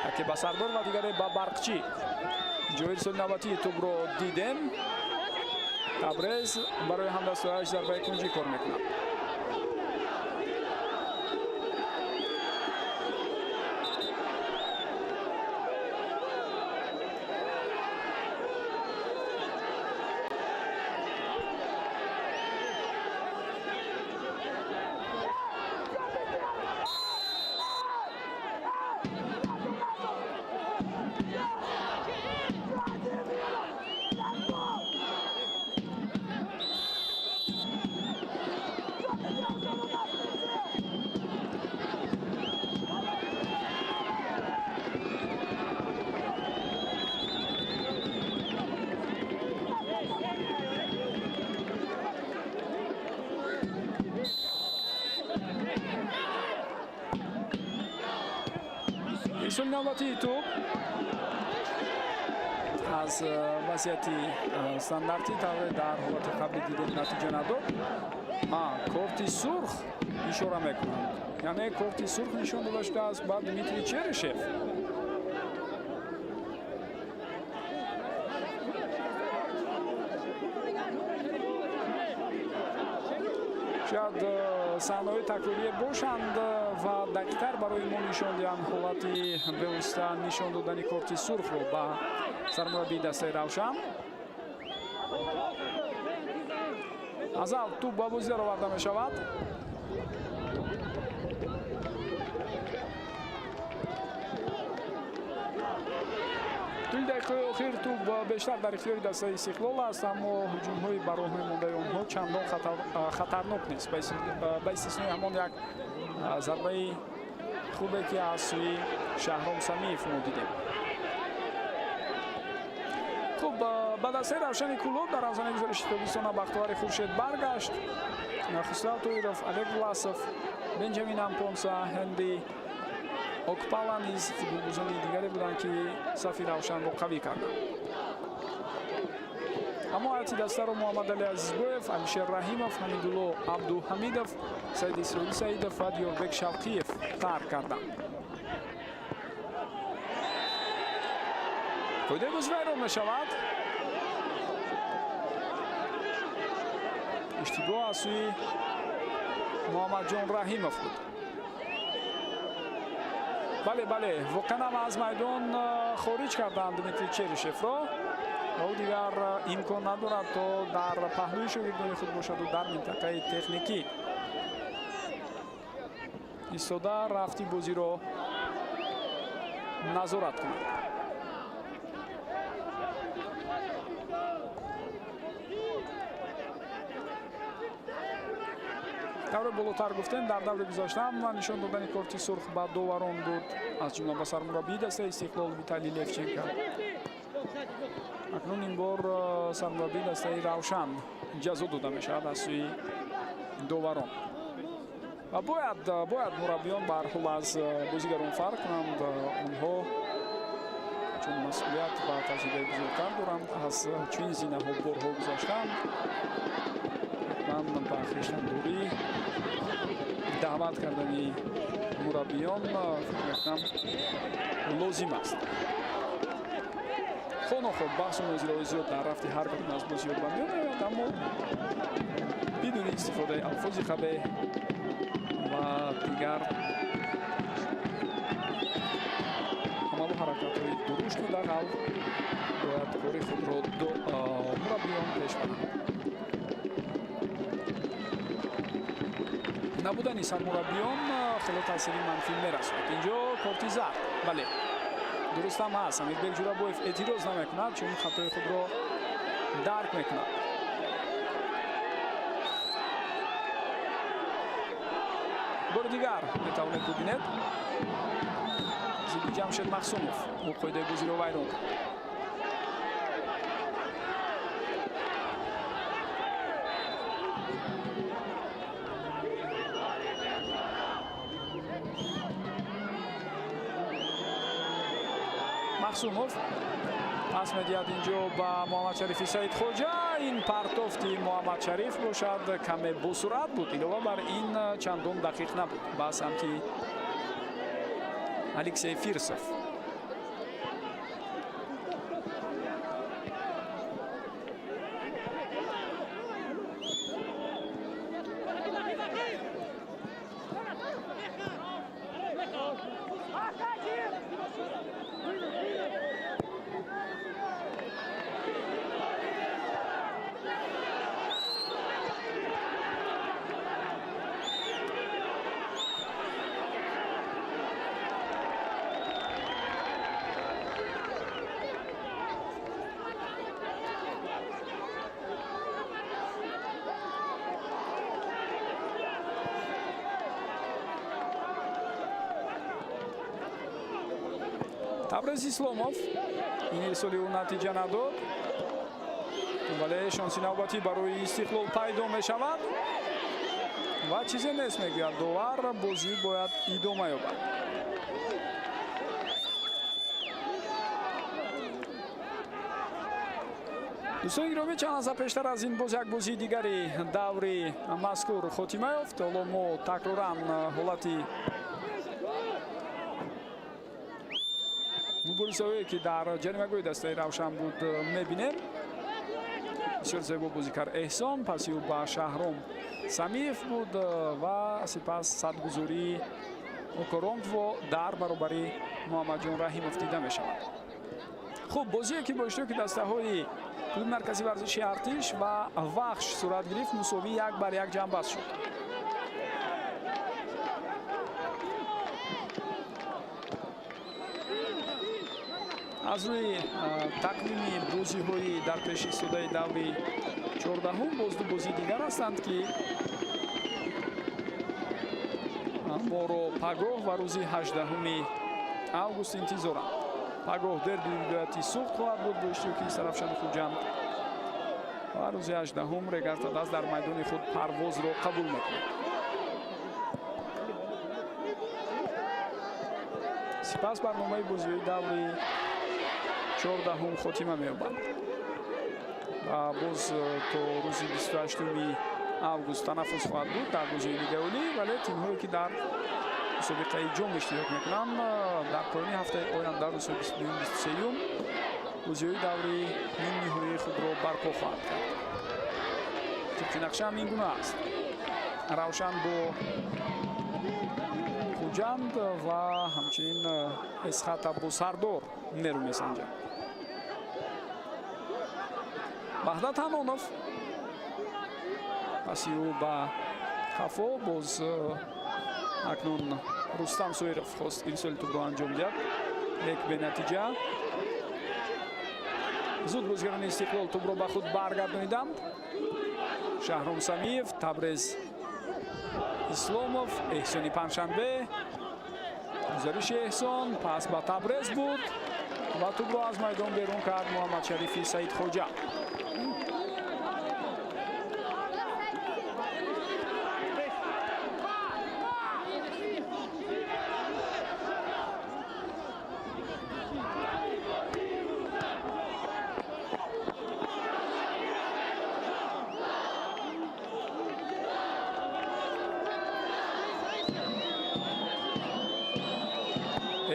яке ба Сардор ва дигаре ба Барқчӣ. Ҷои ирсоли навбатии тӯбро дидем. Табрез барои ҳамдастҳояш зарбаи кунҷӣ кор мекунад. Ирсоли навбатии тӯб аз вазъияти стандартӣ, тавре дар ҳолати қаблӣ дидем, натиҷа надод. Корти сурх ишора мекунанд, яъне корти сурх нишон дода шудааст ба Дмитрий Черышев. Шояд саҳнаҳои такрорие бошанд ва дақиқтар барои мо нишон диҳанд ҳолати бевосита нишон додани корти сурхро ба сармураббии дастаи Равшан. Аз авт тӯб ба бозӣ дароварда мешавад. Тӯли дақиқаҳои охир тӯб бештар дар ихтиёри дастаи Истиқлол аст, аммо ҳуҷумҳои ба роҳ мемондаи онҳо чандон хатарнок нест, ба истиснои ҳамон як зарбаи хубе, ки аз сӯи Шаҳром Самиев мо дидем. Хуб, ба дастаи Равшани Кӯлоб дар ҳавзанаи гузариши тобистона Бахтовари Хуршед баргашт. Хусрав Тоиров, Олег Власов, Бенҷамин Ампонса, Ҳенри Окпала низ футболбозони дигаре буданд, ки сафи Равшанро қавӣ карданд. Аммо ҳайати дастаро Муҳаммадалӣ Азизбоев, Алишер Раҳимов, Ҳамидулло Абдуҳамидов, Саид Исроил Саидов ва Диёрбек Шавқиев тарк карданд. Қоидаи бозӣ вайрон мешавад. Иштибоҳ аз сӯи Муҳаммадҷон Раҳимов буд. Бале, бале, воқеан ҳам аз майдон хориҷ карданд Дмитрий Черышевро ва ӯ дигар имкон надорад, то дар паҳлӯи шогирдони худ бошаду дар минтақаи техникӣ истода рафти бозиро назорат кунад. Тавре болотар гуфтем, дар даври гузаштаам нишон додани корти сурх ба доварон буд, аз ҷумла ба сармураббии дастаи Истиқлол Виталий Левченко. Акнун ин бор сармураббии дастаи Равшан ҷазо дода мешавад аз сӯи доварон. Ва бояд мураббиён ба ҳар ҳол аз бозигарон фарқ кунанд. Онҳо чун масъулият ва таҷрибаи бузургтар доранд, аз чунин зинаҳо борҳо гузаштанд, ҳатман ба хештандорӣ даъват кардани мураббиён, фикр мекунам, лозим аст. Хонохо баҳсу мунозираҳои зиёд дар рафти ҳар кадом аз бозиҳо ба миён меояд, аммо бидуни истифодаи алфози қабеҳ ва дигар амалу ҳаракатҳои дурушту дағал бояд кори худро мураббиён пеш баранд. Набудани сармураббиён хеле таъсири манфӣ мерасонад. Инҷо корти зард, бале, дуруст ҳам ҳаст. Амирбек Ҷурабоев эътироз намекунад, чун хатои худро дарк мекунад. Бори дигар метавонед бубинед, зидди Ҷамшед Махсумов ӯ қоидаи бозиро вайрон кард. Махсумов пас медиҳад инҷо ба Муҳаммадшарифи Саидхоҷа. Ин партофти Муҳаммадшариф бошад, каме босуръат буд, илова бар ин чандон дақиқ набуд ба самти Алексей Фирсов. Табрез Исломов ин ирсоли ӯ натиҷа надод, вале шонси навбатӣ барои Истиқлол пайдо мешавад ва чизе нест, мегӯяд довар, бозӣ бояд идома ёбад. Дӯстони гиромӣ, чанд лаҳза пештар аз ин боз як бозии дигари даври мазкур хотима ёфт. Ҳоло мо такроран ҳолати муборизаҳое ки дар ҷаримагоҳи дастаи Равшан буд мебинем. Бисёр зебо бозӣ кард Эҳсон, паси ӯ ба Шаҳром Самиев буд ва сипас садгузории Окоромтво дар баробари Муҳаммадҷон Раҳимов дида мешавад. Хуб, бозие ки бо иштироки дастаҳои клуби марказии варзиши Артиш ва Вахш сурат гирифт, мусовӣ 1-1 ҷамъбаст шуд. Аз рӯи тақвими бозиҳои дар пеш истодаи даври 14-ум боз ду бозии дигар ҳастанд, ки моро пагоҳ ва рӯзи 18 август интизоранд. Пагоҳ дерби вилояти Суғд хоҳад буд бо иштироки Сарафшану Хуҷанд ва рӯзи 18-ум Регартадаз дар майдони худ Парвозро қабул мекунад. Сипас барномаи бозиҳои даври 14-ум хотима меёбанд ва боз то рӯзи 28 август танаффус хоҳад буд дар бозиҳои Лигаи Олӣ, вале тимҳое ки дар мусобиқаи ҷом иштирок мекунанд дар поёни ҳафтаи оянда рӯзҳои 22-23 бозиҳои даври нимниҳоии худро барпо хоҳанд кард. Тибқи нақша ҳам ин гуна аст. Равшан бо Хуҷанд ва ҳамчунин Эсхата бо Сардор нерӯ месанҷад. Ваҳдат Ҳанонов паси ӯ ба хафо, боз акнун Рустам Соиров хост ирсоли тӯбро анҷом диҳад, лек бенатиҷа. Зуд бозигарони Истиқлол тӯбро ба худ баргардониданд. Шаҳром Самиев, Табрез Исломов, Эҳсони Панҷшанбе. Гузариши Эҳсон пас ба Табрез буд ва тӯбро аз майдон берун кард Муҳаммадшарифи Саидхоҷа.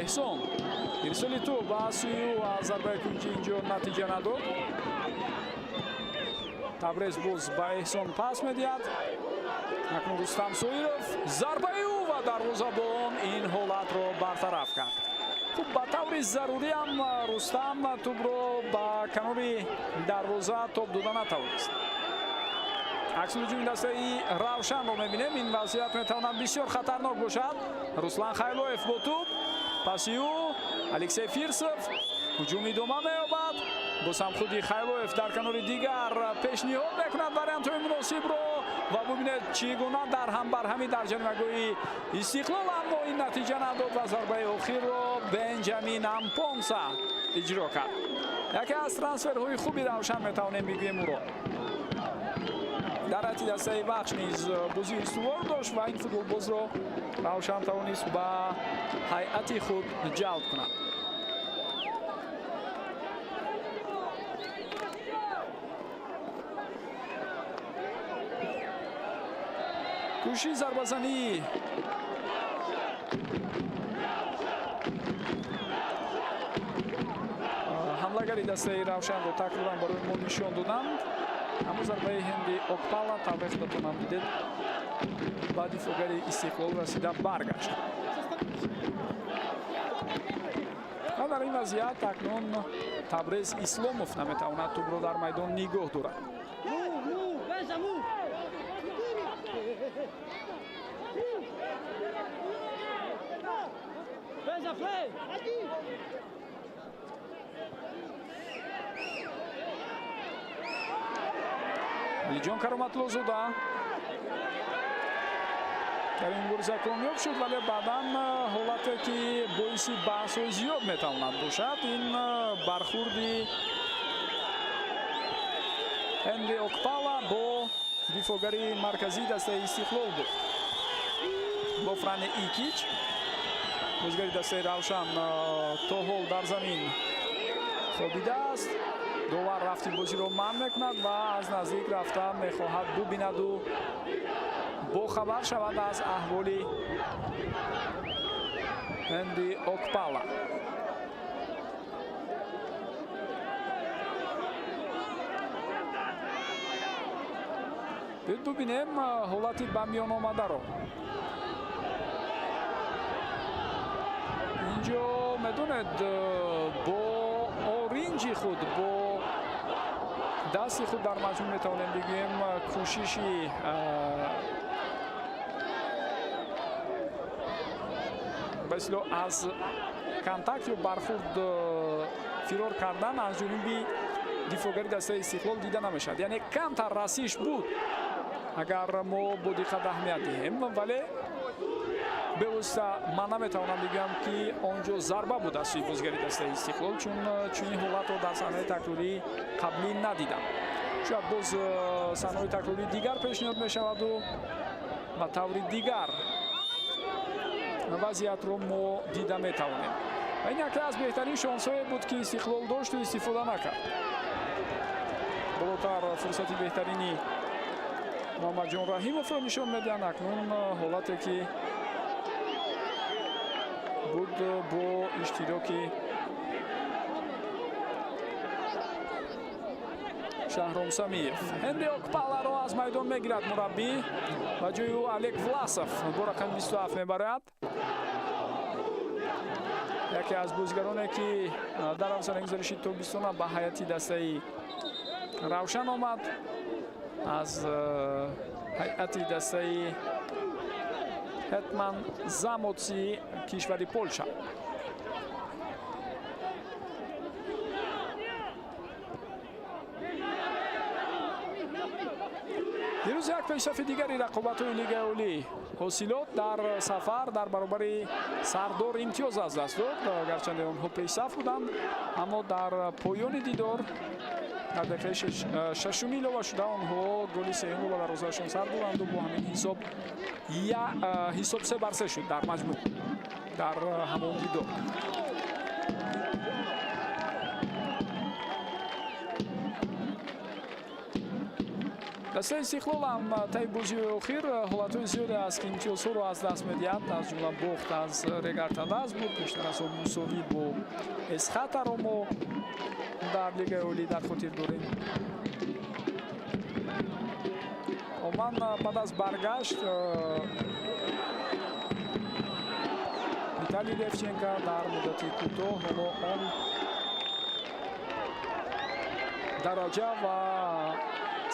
Эҳсон Ирсоли тӯб ба сӯи ӯ аз зарбаи кунҷи инҷо натиҷа надод. Табрез боз ба Эҳсон пас медиҳад. Акнун Рустам Соиров, зарбаи ӯ ва дарвозабон ин ҳолатро бартараф кард. Хуб, ба таври зарурӣ ҳам Рустам тӯбро ба канори дарвоза тоб дода натавонист. Акси ҳуҷуми дастаи Равшанро мебинем. Ин вазъият метавонад бисёр хатарнок бошад. Руслан Хайлоев бо тӯб, паси ӯ Алексей Фирсов. Ҳуҷум идома меёбад. Боз ҳам худи Хайлоев дар канори дигар пешниҳод мекунад вариантҳои муносибро ва бубинед, чӣ гуна дар ҳамбарҳамӣ дар ҷаримагоҳи Истиқлол, аммо ин натиҷа надод ва зарбаи охирро Бенҷамин Ампонса иҷро кард. Яке аз трансферҳои хуби Равшан метавонем бигӯем ӯро. Дар ҳайати дастаи Вахш низ бозии устувор дошт ва ин футболбозро Равшан тавонист ба ҳайати худ ҷалб кунад. Кӯшиши зарбазанӣ ҳамлагари дастаи Равшанро такроран барои мо нишон доданд. Аммо зарбаи Ҳенри Окпала, тавре худатонам дидед, ба дифоъгари Истиқлол расида баргашт. Ва дар ин вазъият акнун Табрез Исломов наметавонад тӯбро дар майдон нигоҳ дорад. Алиҷон Кароматлозода дар ин мубориза комёб шуд, вале баъдан ҳолате ки боиси баҳсҳои зиёд метавонад бошад, ин бархурди Ҳенри Окпала бо дифоъгари марказии дастаи Истиқлол буд, бо Фране Икич. Бозигари дастаи Равшан то ҳол дар замин хобидааст. Довар рафти бозиро манъ мекунад ва аз наздик рафта мехоҳад бубинаду бохабар шавад аз аҳволи Ҳенри Окпала. Биёед бубинем ҳолати ба миён омадаро. Инҷо медонед, бо оринҷи худ, бо дасти худ дар маҷмӯъ метавонем бигӯем, кӯшиши ба истилоҳ аз контакт ё бархурд фирор кардан аз ҷониби дифоъгари дастаи Истиқлол дида намешавад. Яъне камтар расиш буд, агар мо бо диққат аҳамият диҳем, вале бевосита ман наметавонам бигӯям, ки он ҷо зарба буд аз сӯи бозигари дастаи Истиқлол, чун чунин ҳолатро дар саҳнаи такрории қаблӣ надидам. Шояд боз саҳнаҳои такрории дигар пешниҳод мешаваду ба таври дигар вазъиятро мо дида метавонем. Ва ин яке аз беҳтарин шонсҳое буд, ки Истиқлол дошту истифода накард. Болотар фурсати беҳтарини Муҳаммадҷон Раҳимовро нишон медиҳанд. Акнун ҳолате ки буд бо иштироки Шаҳром Самиев. Ҳенри Окпаларо аз майдон мегирад мураббӣ ва ҷои ӯ Олег Власов бо рақами 27 мебарад. Яке аз бозигароне ки дар афсанаи гузариши тобистона ба ҳайати дастаи Равшан омад, аз ҳайати дастаи Ҳетман Замотси кишвари Полша. Дирӯз як пешсафи дигари рақобатҳои Лигаи Олӣ Ҳосилот дар сафар дар баробари Сардор имтиёз аз даст дод. Гарчанде онҳо пешсаф буданд, аммо дар поёни дидор дар дақиқаи шашуми илова шуда онҳо голи сеюмро ба дарвозаашон сар бурданду бо ҳамин ҳисоб ҳисоб 3-3 шуд дар маҷмӯъ дар ҳамон дидор. Дастаи Истиқлол ҳам таи бозиҳои охир ҳолатҳои зиёде аст, ки имтиёзҳоро аз даст медиҳад, аз ҷумла бохт аз Регар-ТадАЗ буд, пештар аз он мусовӣ бо Эсхатаро мо дар Лигаи Олӣ дар хотир дорем. Оман баъд аз баргашт Виталий Левченко дар муддати кӯтоҳ ҳоло он дараҷа ва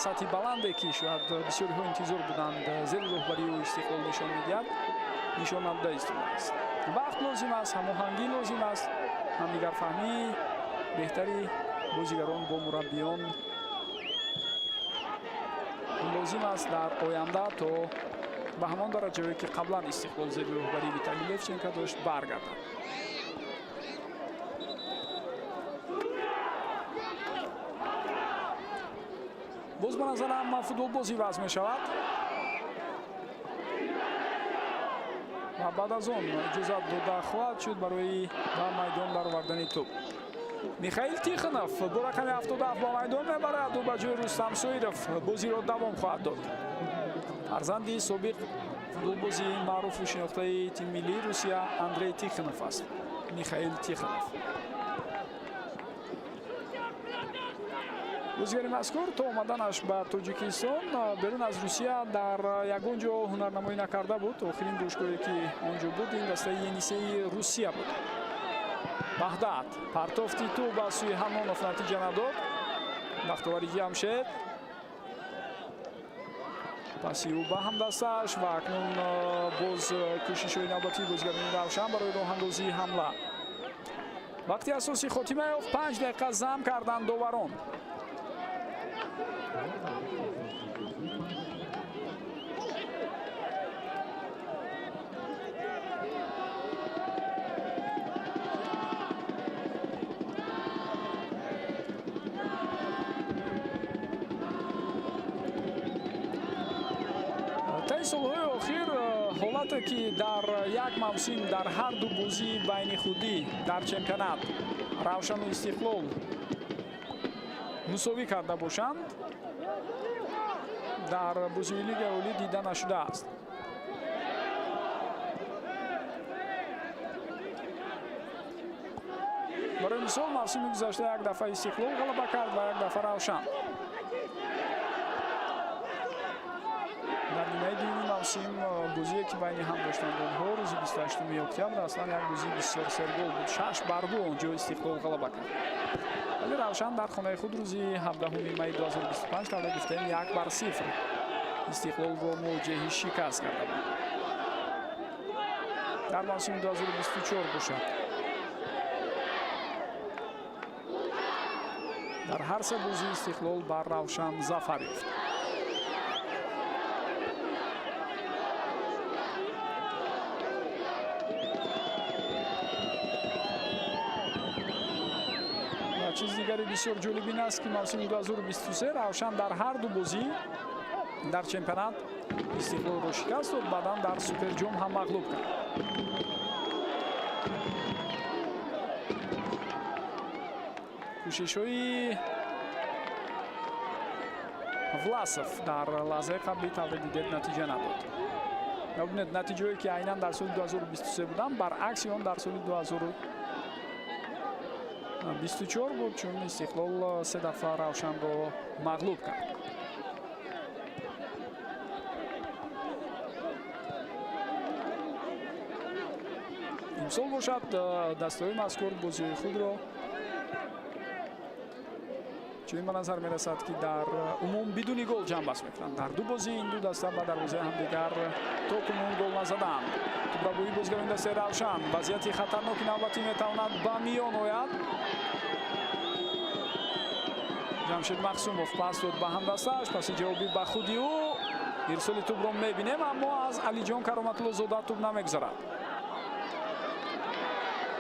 сатҳи баланде, ки шояд бисёриҳо интизор буданд, зери роҳбарии ӯ Истиқлол нишон медиҳад, нишон надода истодааст. Вақт лозим аст, ҳамоҳангӣ лозим аст, ҳамдигарфаҳмии беҳтари бозигарон бо мураббиён лозим аст дар оянда, то ба ҳамон дараҷае, ки қаблан Истиқлол зери роҳбарии Виталий Левченко дошт, баргардад. Боз ба назарам футболбоз иваз мешавад ва баъд аз он иҷозат дода хоҳад шуд барои ба майдон баровардани тӯб. Михаил Тихонов бо рақами 77 ба майдон мебарад. Ӯ ба ҷои Рустам Соиров бозиро давом хоҳад дод. Фарзанди собиқ футболбози маъруфу шинохтаи тими миллии Русия Андрей Тихонов аст Михаил Тихонов. Бозигари мазкур то омаданаш ба Тоҷикистон берун аз Русия дар ягон ҷо ҳунарнамоӣ накарда буд. Охирин бошгоҳе, ки он ҷо буд, ин дастаи Енисеи Русия буд. Ваҳдат партофти тӯб ба сӯи Ҳамонов натиҷа надод. Бахтовари Ҷамшед, паси ӯ ба ҳамдастааш ва акнун боз кӯшишҳои навбатии бозигарони Равшан барои роҳандозии ҳамла. Вақти асосӣ хотима ёфт, 5 дақиқа зам карданд доварон. Таи солҳои охир ҳолате, ки дар як мавсим дар ҳар ду бозии байни худӣ дар чемпионат Равшану Истиқлол мусовӣ карда бошанд, дар бозии Лигаи Олӣ дида нашудааст. Барои мисол, мавсими гузашта як дафъа Истиқлол ғалаба кард ва як дафъа Равшан. Дар нимаи дуюми мавсим бозие, ки байни ҳам доштанд онҳо рӯзи 28 октябр, аслан як бозии бисёр сергол буд. 6-2 онҷо Истиқлол ғалаба кард. Вале Равшан дар хонаи худ рӯзи 17 майи 2025, тавре гуфтем, 1-0 Истиқлолро мувоҷеҳи шикаст карда буд. Дар мавсими 2024 бошад, дар ҳар се бозии Истиқлол бар Равшан зафар ёфт. Чизи дигари бисёр ҷолиб ин аст, ки мавсими 2023 Равшан дар ҳар ду бозӣ дар чемпионат Истиқлолро шикаст дод, баъдан дар Суперҷом ҳам мағлуб кард. Кӯшишҳои Власов дар лаҳзаи қабли, тавре дидед, натиҷа надод. Бубинед, натиҷаҳое, ки айнан дар соли 2023 буданд, баръакси он дар соли 2024 буд, чун Истиқлол се дафъа Равшанро мағлуб кард. Имсол бошад, дастаҳои мазкур бозиҳои худро чунин ба назар мерасад, ки дар умум бидуни гол ҷамъбаст мекунанд. Дар ду бозӣ ин ду даста ба дарвозаи ҳамдигар то кунун гол назадаанд. Тӯбрабоии бозигарони дастаи Равшан, вазъияти хатарноки навбатӣ метавонад ба миён ояд. Ҷамшед Мақсумов пас дод ба ҳамдастааш, паси ҷавобӣ ба худи ӯ. Ирсоли тӯбро мебинем, аммо аз Алиҷон Кароматуллозода тӯб намегузарад.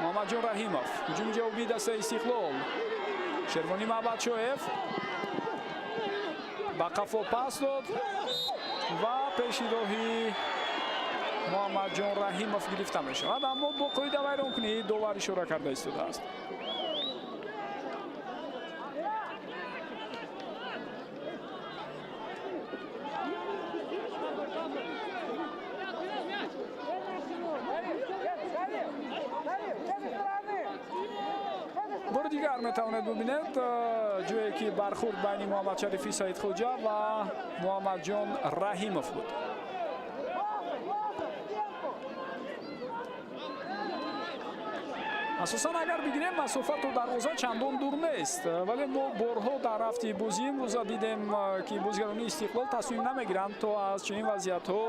Муҳаммадҷон Раҳимов, ҳуҷуми ҷавобии дастаи Истиқлол. Шервонӣ Маҳбадшоев ба қафо пас дод ва пеши роҳи Муҳаммадҷон Раҳимов гирифта мешавад, аммо бо қоида вайронкунӣ довар ишора карда истодааст. Дигар метавонед бубинед, ҷое ки бархӯрд байни Муҳаммадшарифи Саидхоҷа ва Муҳаммадҷон Раҳимов буд. Асосан агар бигирем, масофа то дарвоза чандон дур нест, вале мо борҳо дар рафти бозӣ имрӯза дидем, ки бозигарони Истиқлол тасмим намегиранд, то аз чунин вазъиятҳо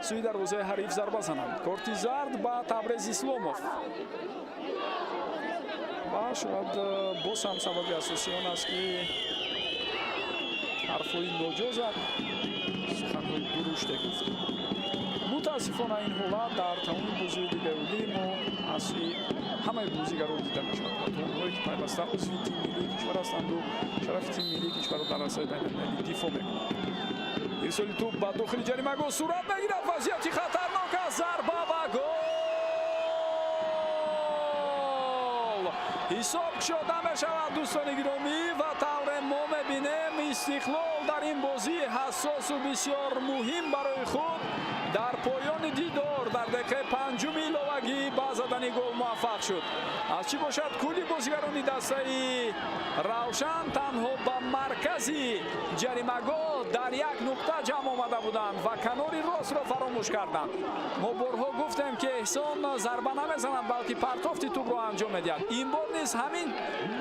сӯи дарвозаи ҳариф зарба зананд. Корти зард ба Табрез Исломов ва шояд боз ҳам сабаби асосии он аст, ки ҳарфҳои ноҷо зад, суханҳои дуруште гуфт. Мутаассифона, ин ҳолат дар тамоми бозиҳои Лигаи Олии мо аз сӯи ҳамаи бозигарон дида мешавад, ҳатто онҳое ки пайваста узви тими миллии кишвар ҳастанду шарафи тими миллии кишварро дар арсаи байналмилалӣ дифоъ мекунанд. Ирсоли тӯб ба дохили ҷаримагоҳ сурат мегирад, вазъияти хатарнок аст, зарба ва гол! Ҳисоб кушода мешавад, дӯстони гиромӣ, ва тавре мо мебинем, Истиқлол дар ин бозии ҳассосу бисёр муҳим барои худ дар поёни дидор дар дақиқаи панҷуми иловагӣ ба задани гол муваффақ шуд. Аз чӣ бошад, кулли бозигарони дастаи Равшан танҳо ба маркази ҷаримагоҳ дар як нуқта ҷамъ омада буданд ва канори ростро фаромӯш карданд. Мо борҳо гуфтем, ки Эҳсон зарба намезанад, балки партофти тӯбро анҷом медиҳад. Ин бор низ ҳамин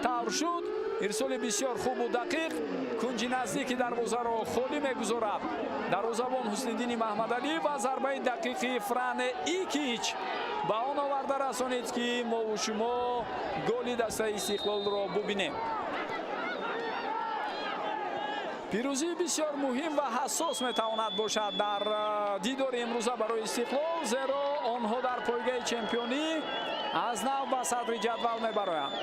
тавр шуд. Ирсоли бисёр хубу дақиқ кунҷи наздики дарвозаро холӣ мегузорад дарвозабон Ҳусниддини Маҳмадалӣ ва зарбаи дақиқи Фране Икич ба он оварда расонид, ки мову шумо голи дастаи Истиқлолро бубинем. Пирӯзии бисёр муҳим ва ҳассос метавонад бошад дар дидори имрӯза барои Истиқлол, зеро онҳо дар пойгаи чемпионӣ аз нав ба садри ҷадвал мебароянд.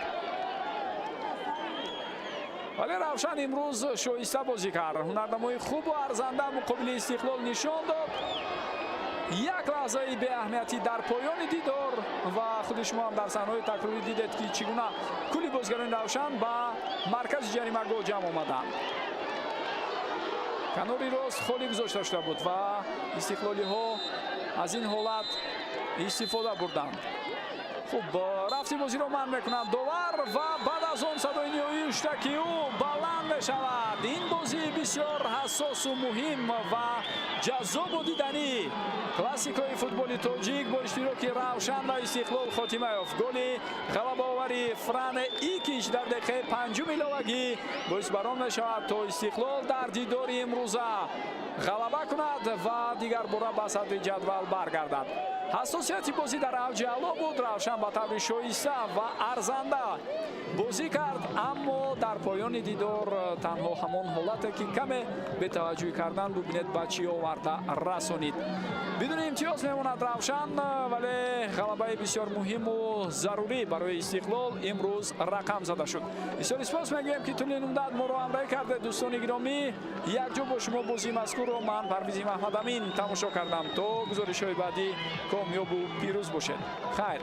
Вале Равшан имрӯз шоиста бозӣ кард, ҳунарнамои хубу арзанда муқобили Истиқлол нишон дод. Як лаҳзаи беаҳамиятӣ дар поёни дидор ва худи шумо ҳам дар саҳнаҳои такрорӣ дидед, ки чӣ гуна кулли бозигарони Равшан ба маркази ҷаримагоҳ ҷамъ омаданд. Канори рост холӣ гузошта шуда буд ва истиқлолиҳо аз ин ҳолат истифода бурданд. Хуб, рафти бозиро манъ мекунад довар ва баъд аз он садои ниҳоии ҳуштаки ӯ баланд мешавад. Ин бозии бисёр ҳассосу муҳим ва ҷаззобу диданӣ, классикои футболи тоҷик бо иштироки Равшан ва Истиқлол хотима ёфт. Голи ғалабаовари Фране Икич дар дақиқаи панҷуми иловагӣ боис бар он мешавад, то Истиқлол дар дидори имрӯза ғалаба кунад ва дигар бора ба садри ҷадвал баргардад. Ҳассосияти бозӣ дар авҷи аъло буд. Равшан ба таври шоиста ва арзанда бозӣ кард, аммо дар поёни дидор танҳо ҳамон ҳолате, ки каме бетаваҷҷӯҳӣ кардан, бубинед, ба чӣ оварда расонид. Бидуни имтиёз мемонад Равшан, вале ғалабаи бисёр муҳиму зарурӣ барои Истиқлол имрӯз рақам зада шуд. Бисёр сипос мегӯем, ки тӯли нумдат моро ҳамроҳӣ кардед. Дӯстони гиромӣ, якҷо бо шумо бозии мазкурро ман, Парвизи Маҳмадамин, тамошо кардам. То гузоришҳои баъдӣ комёбу пирӯз бошед. Хайр.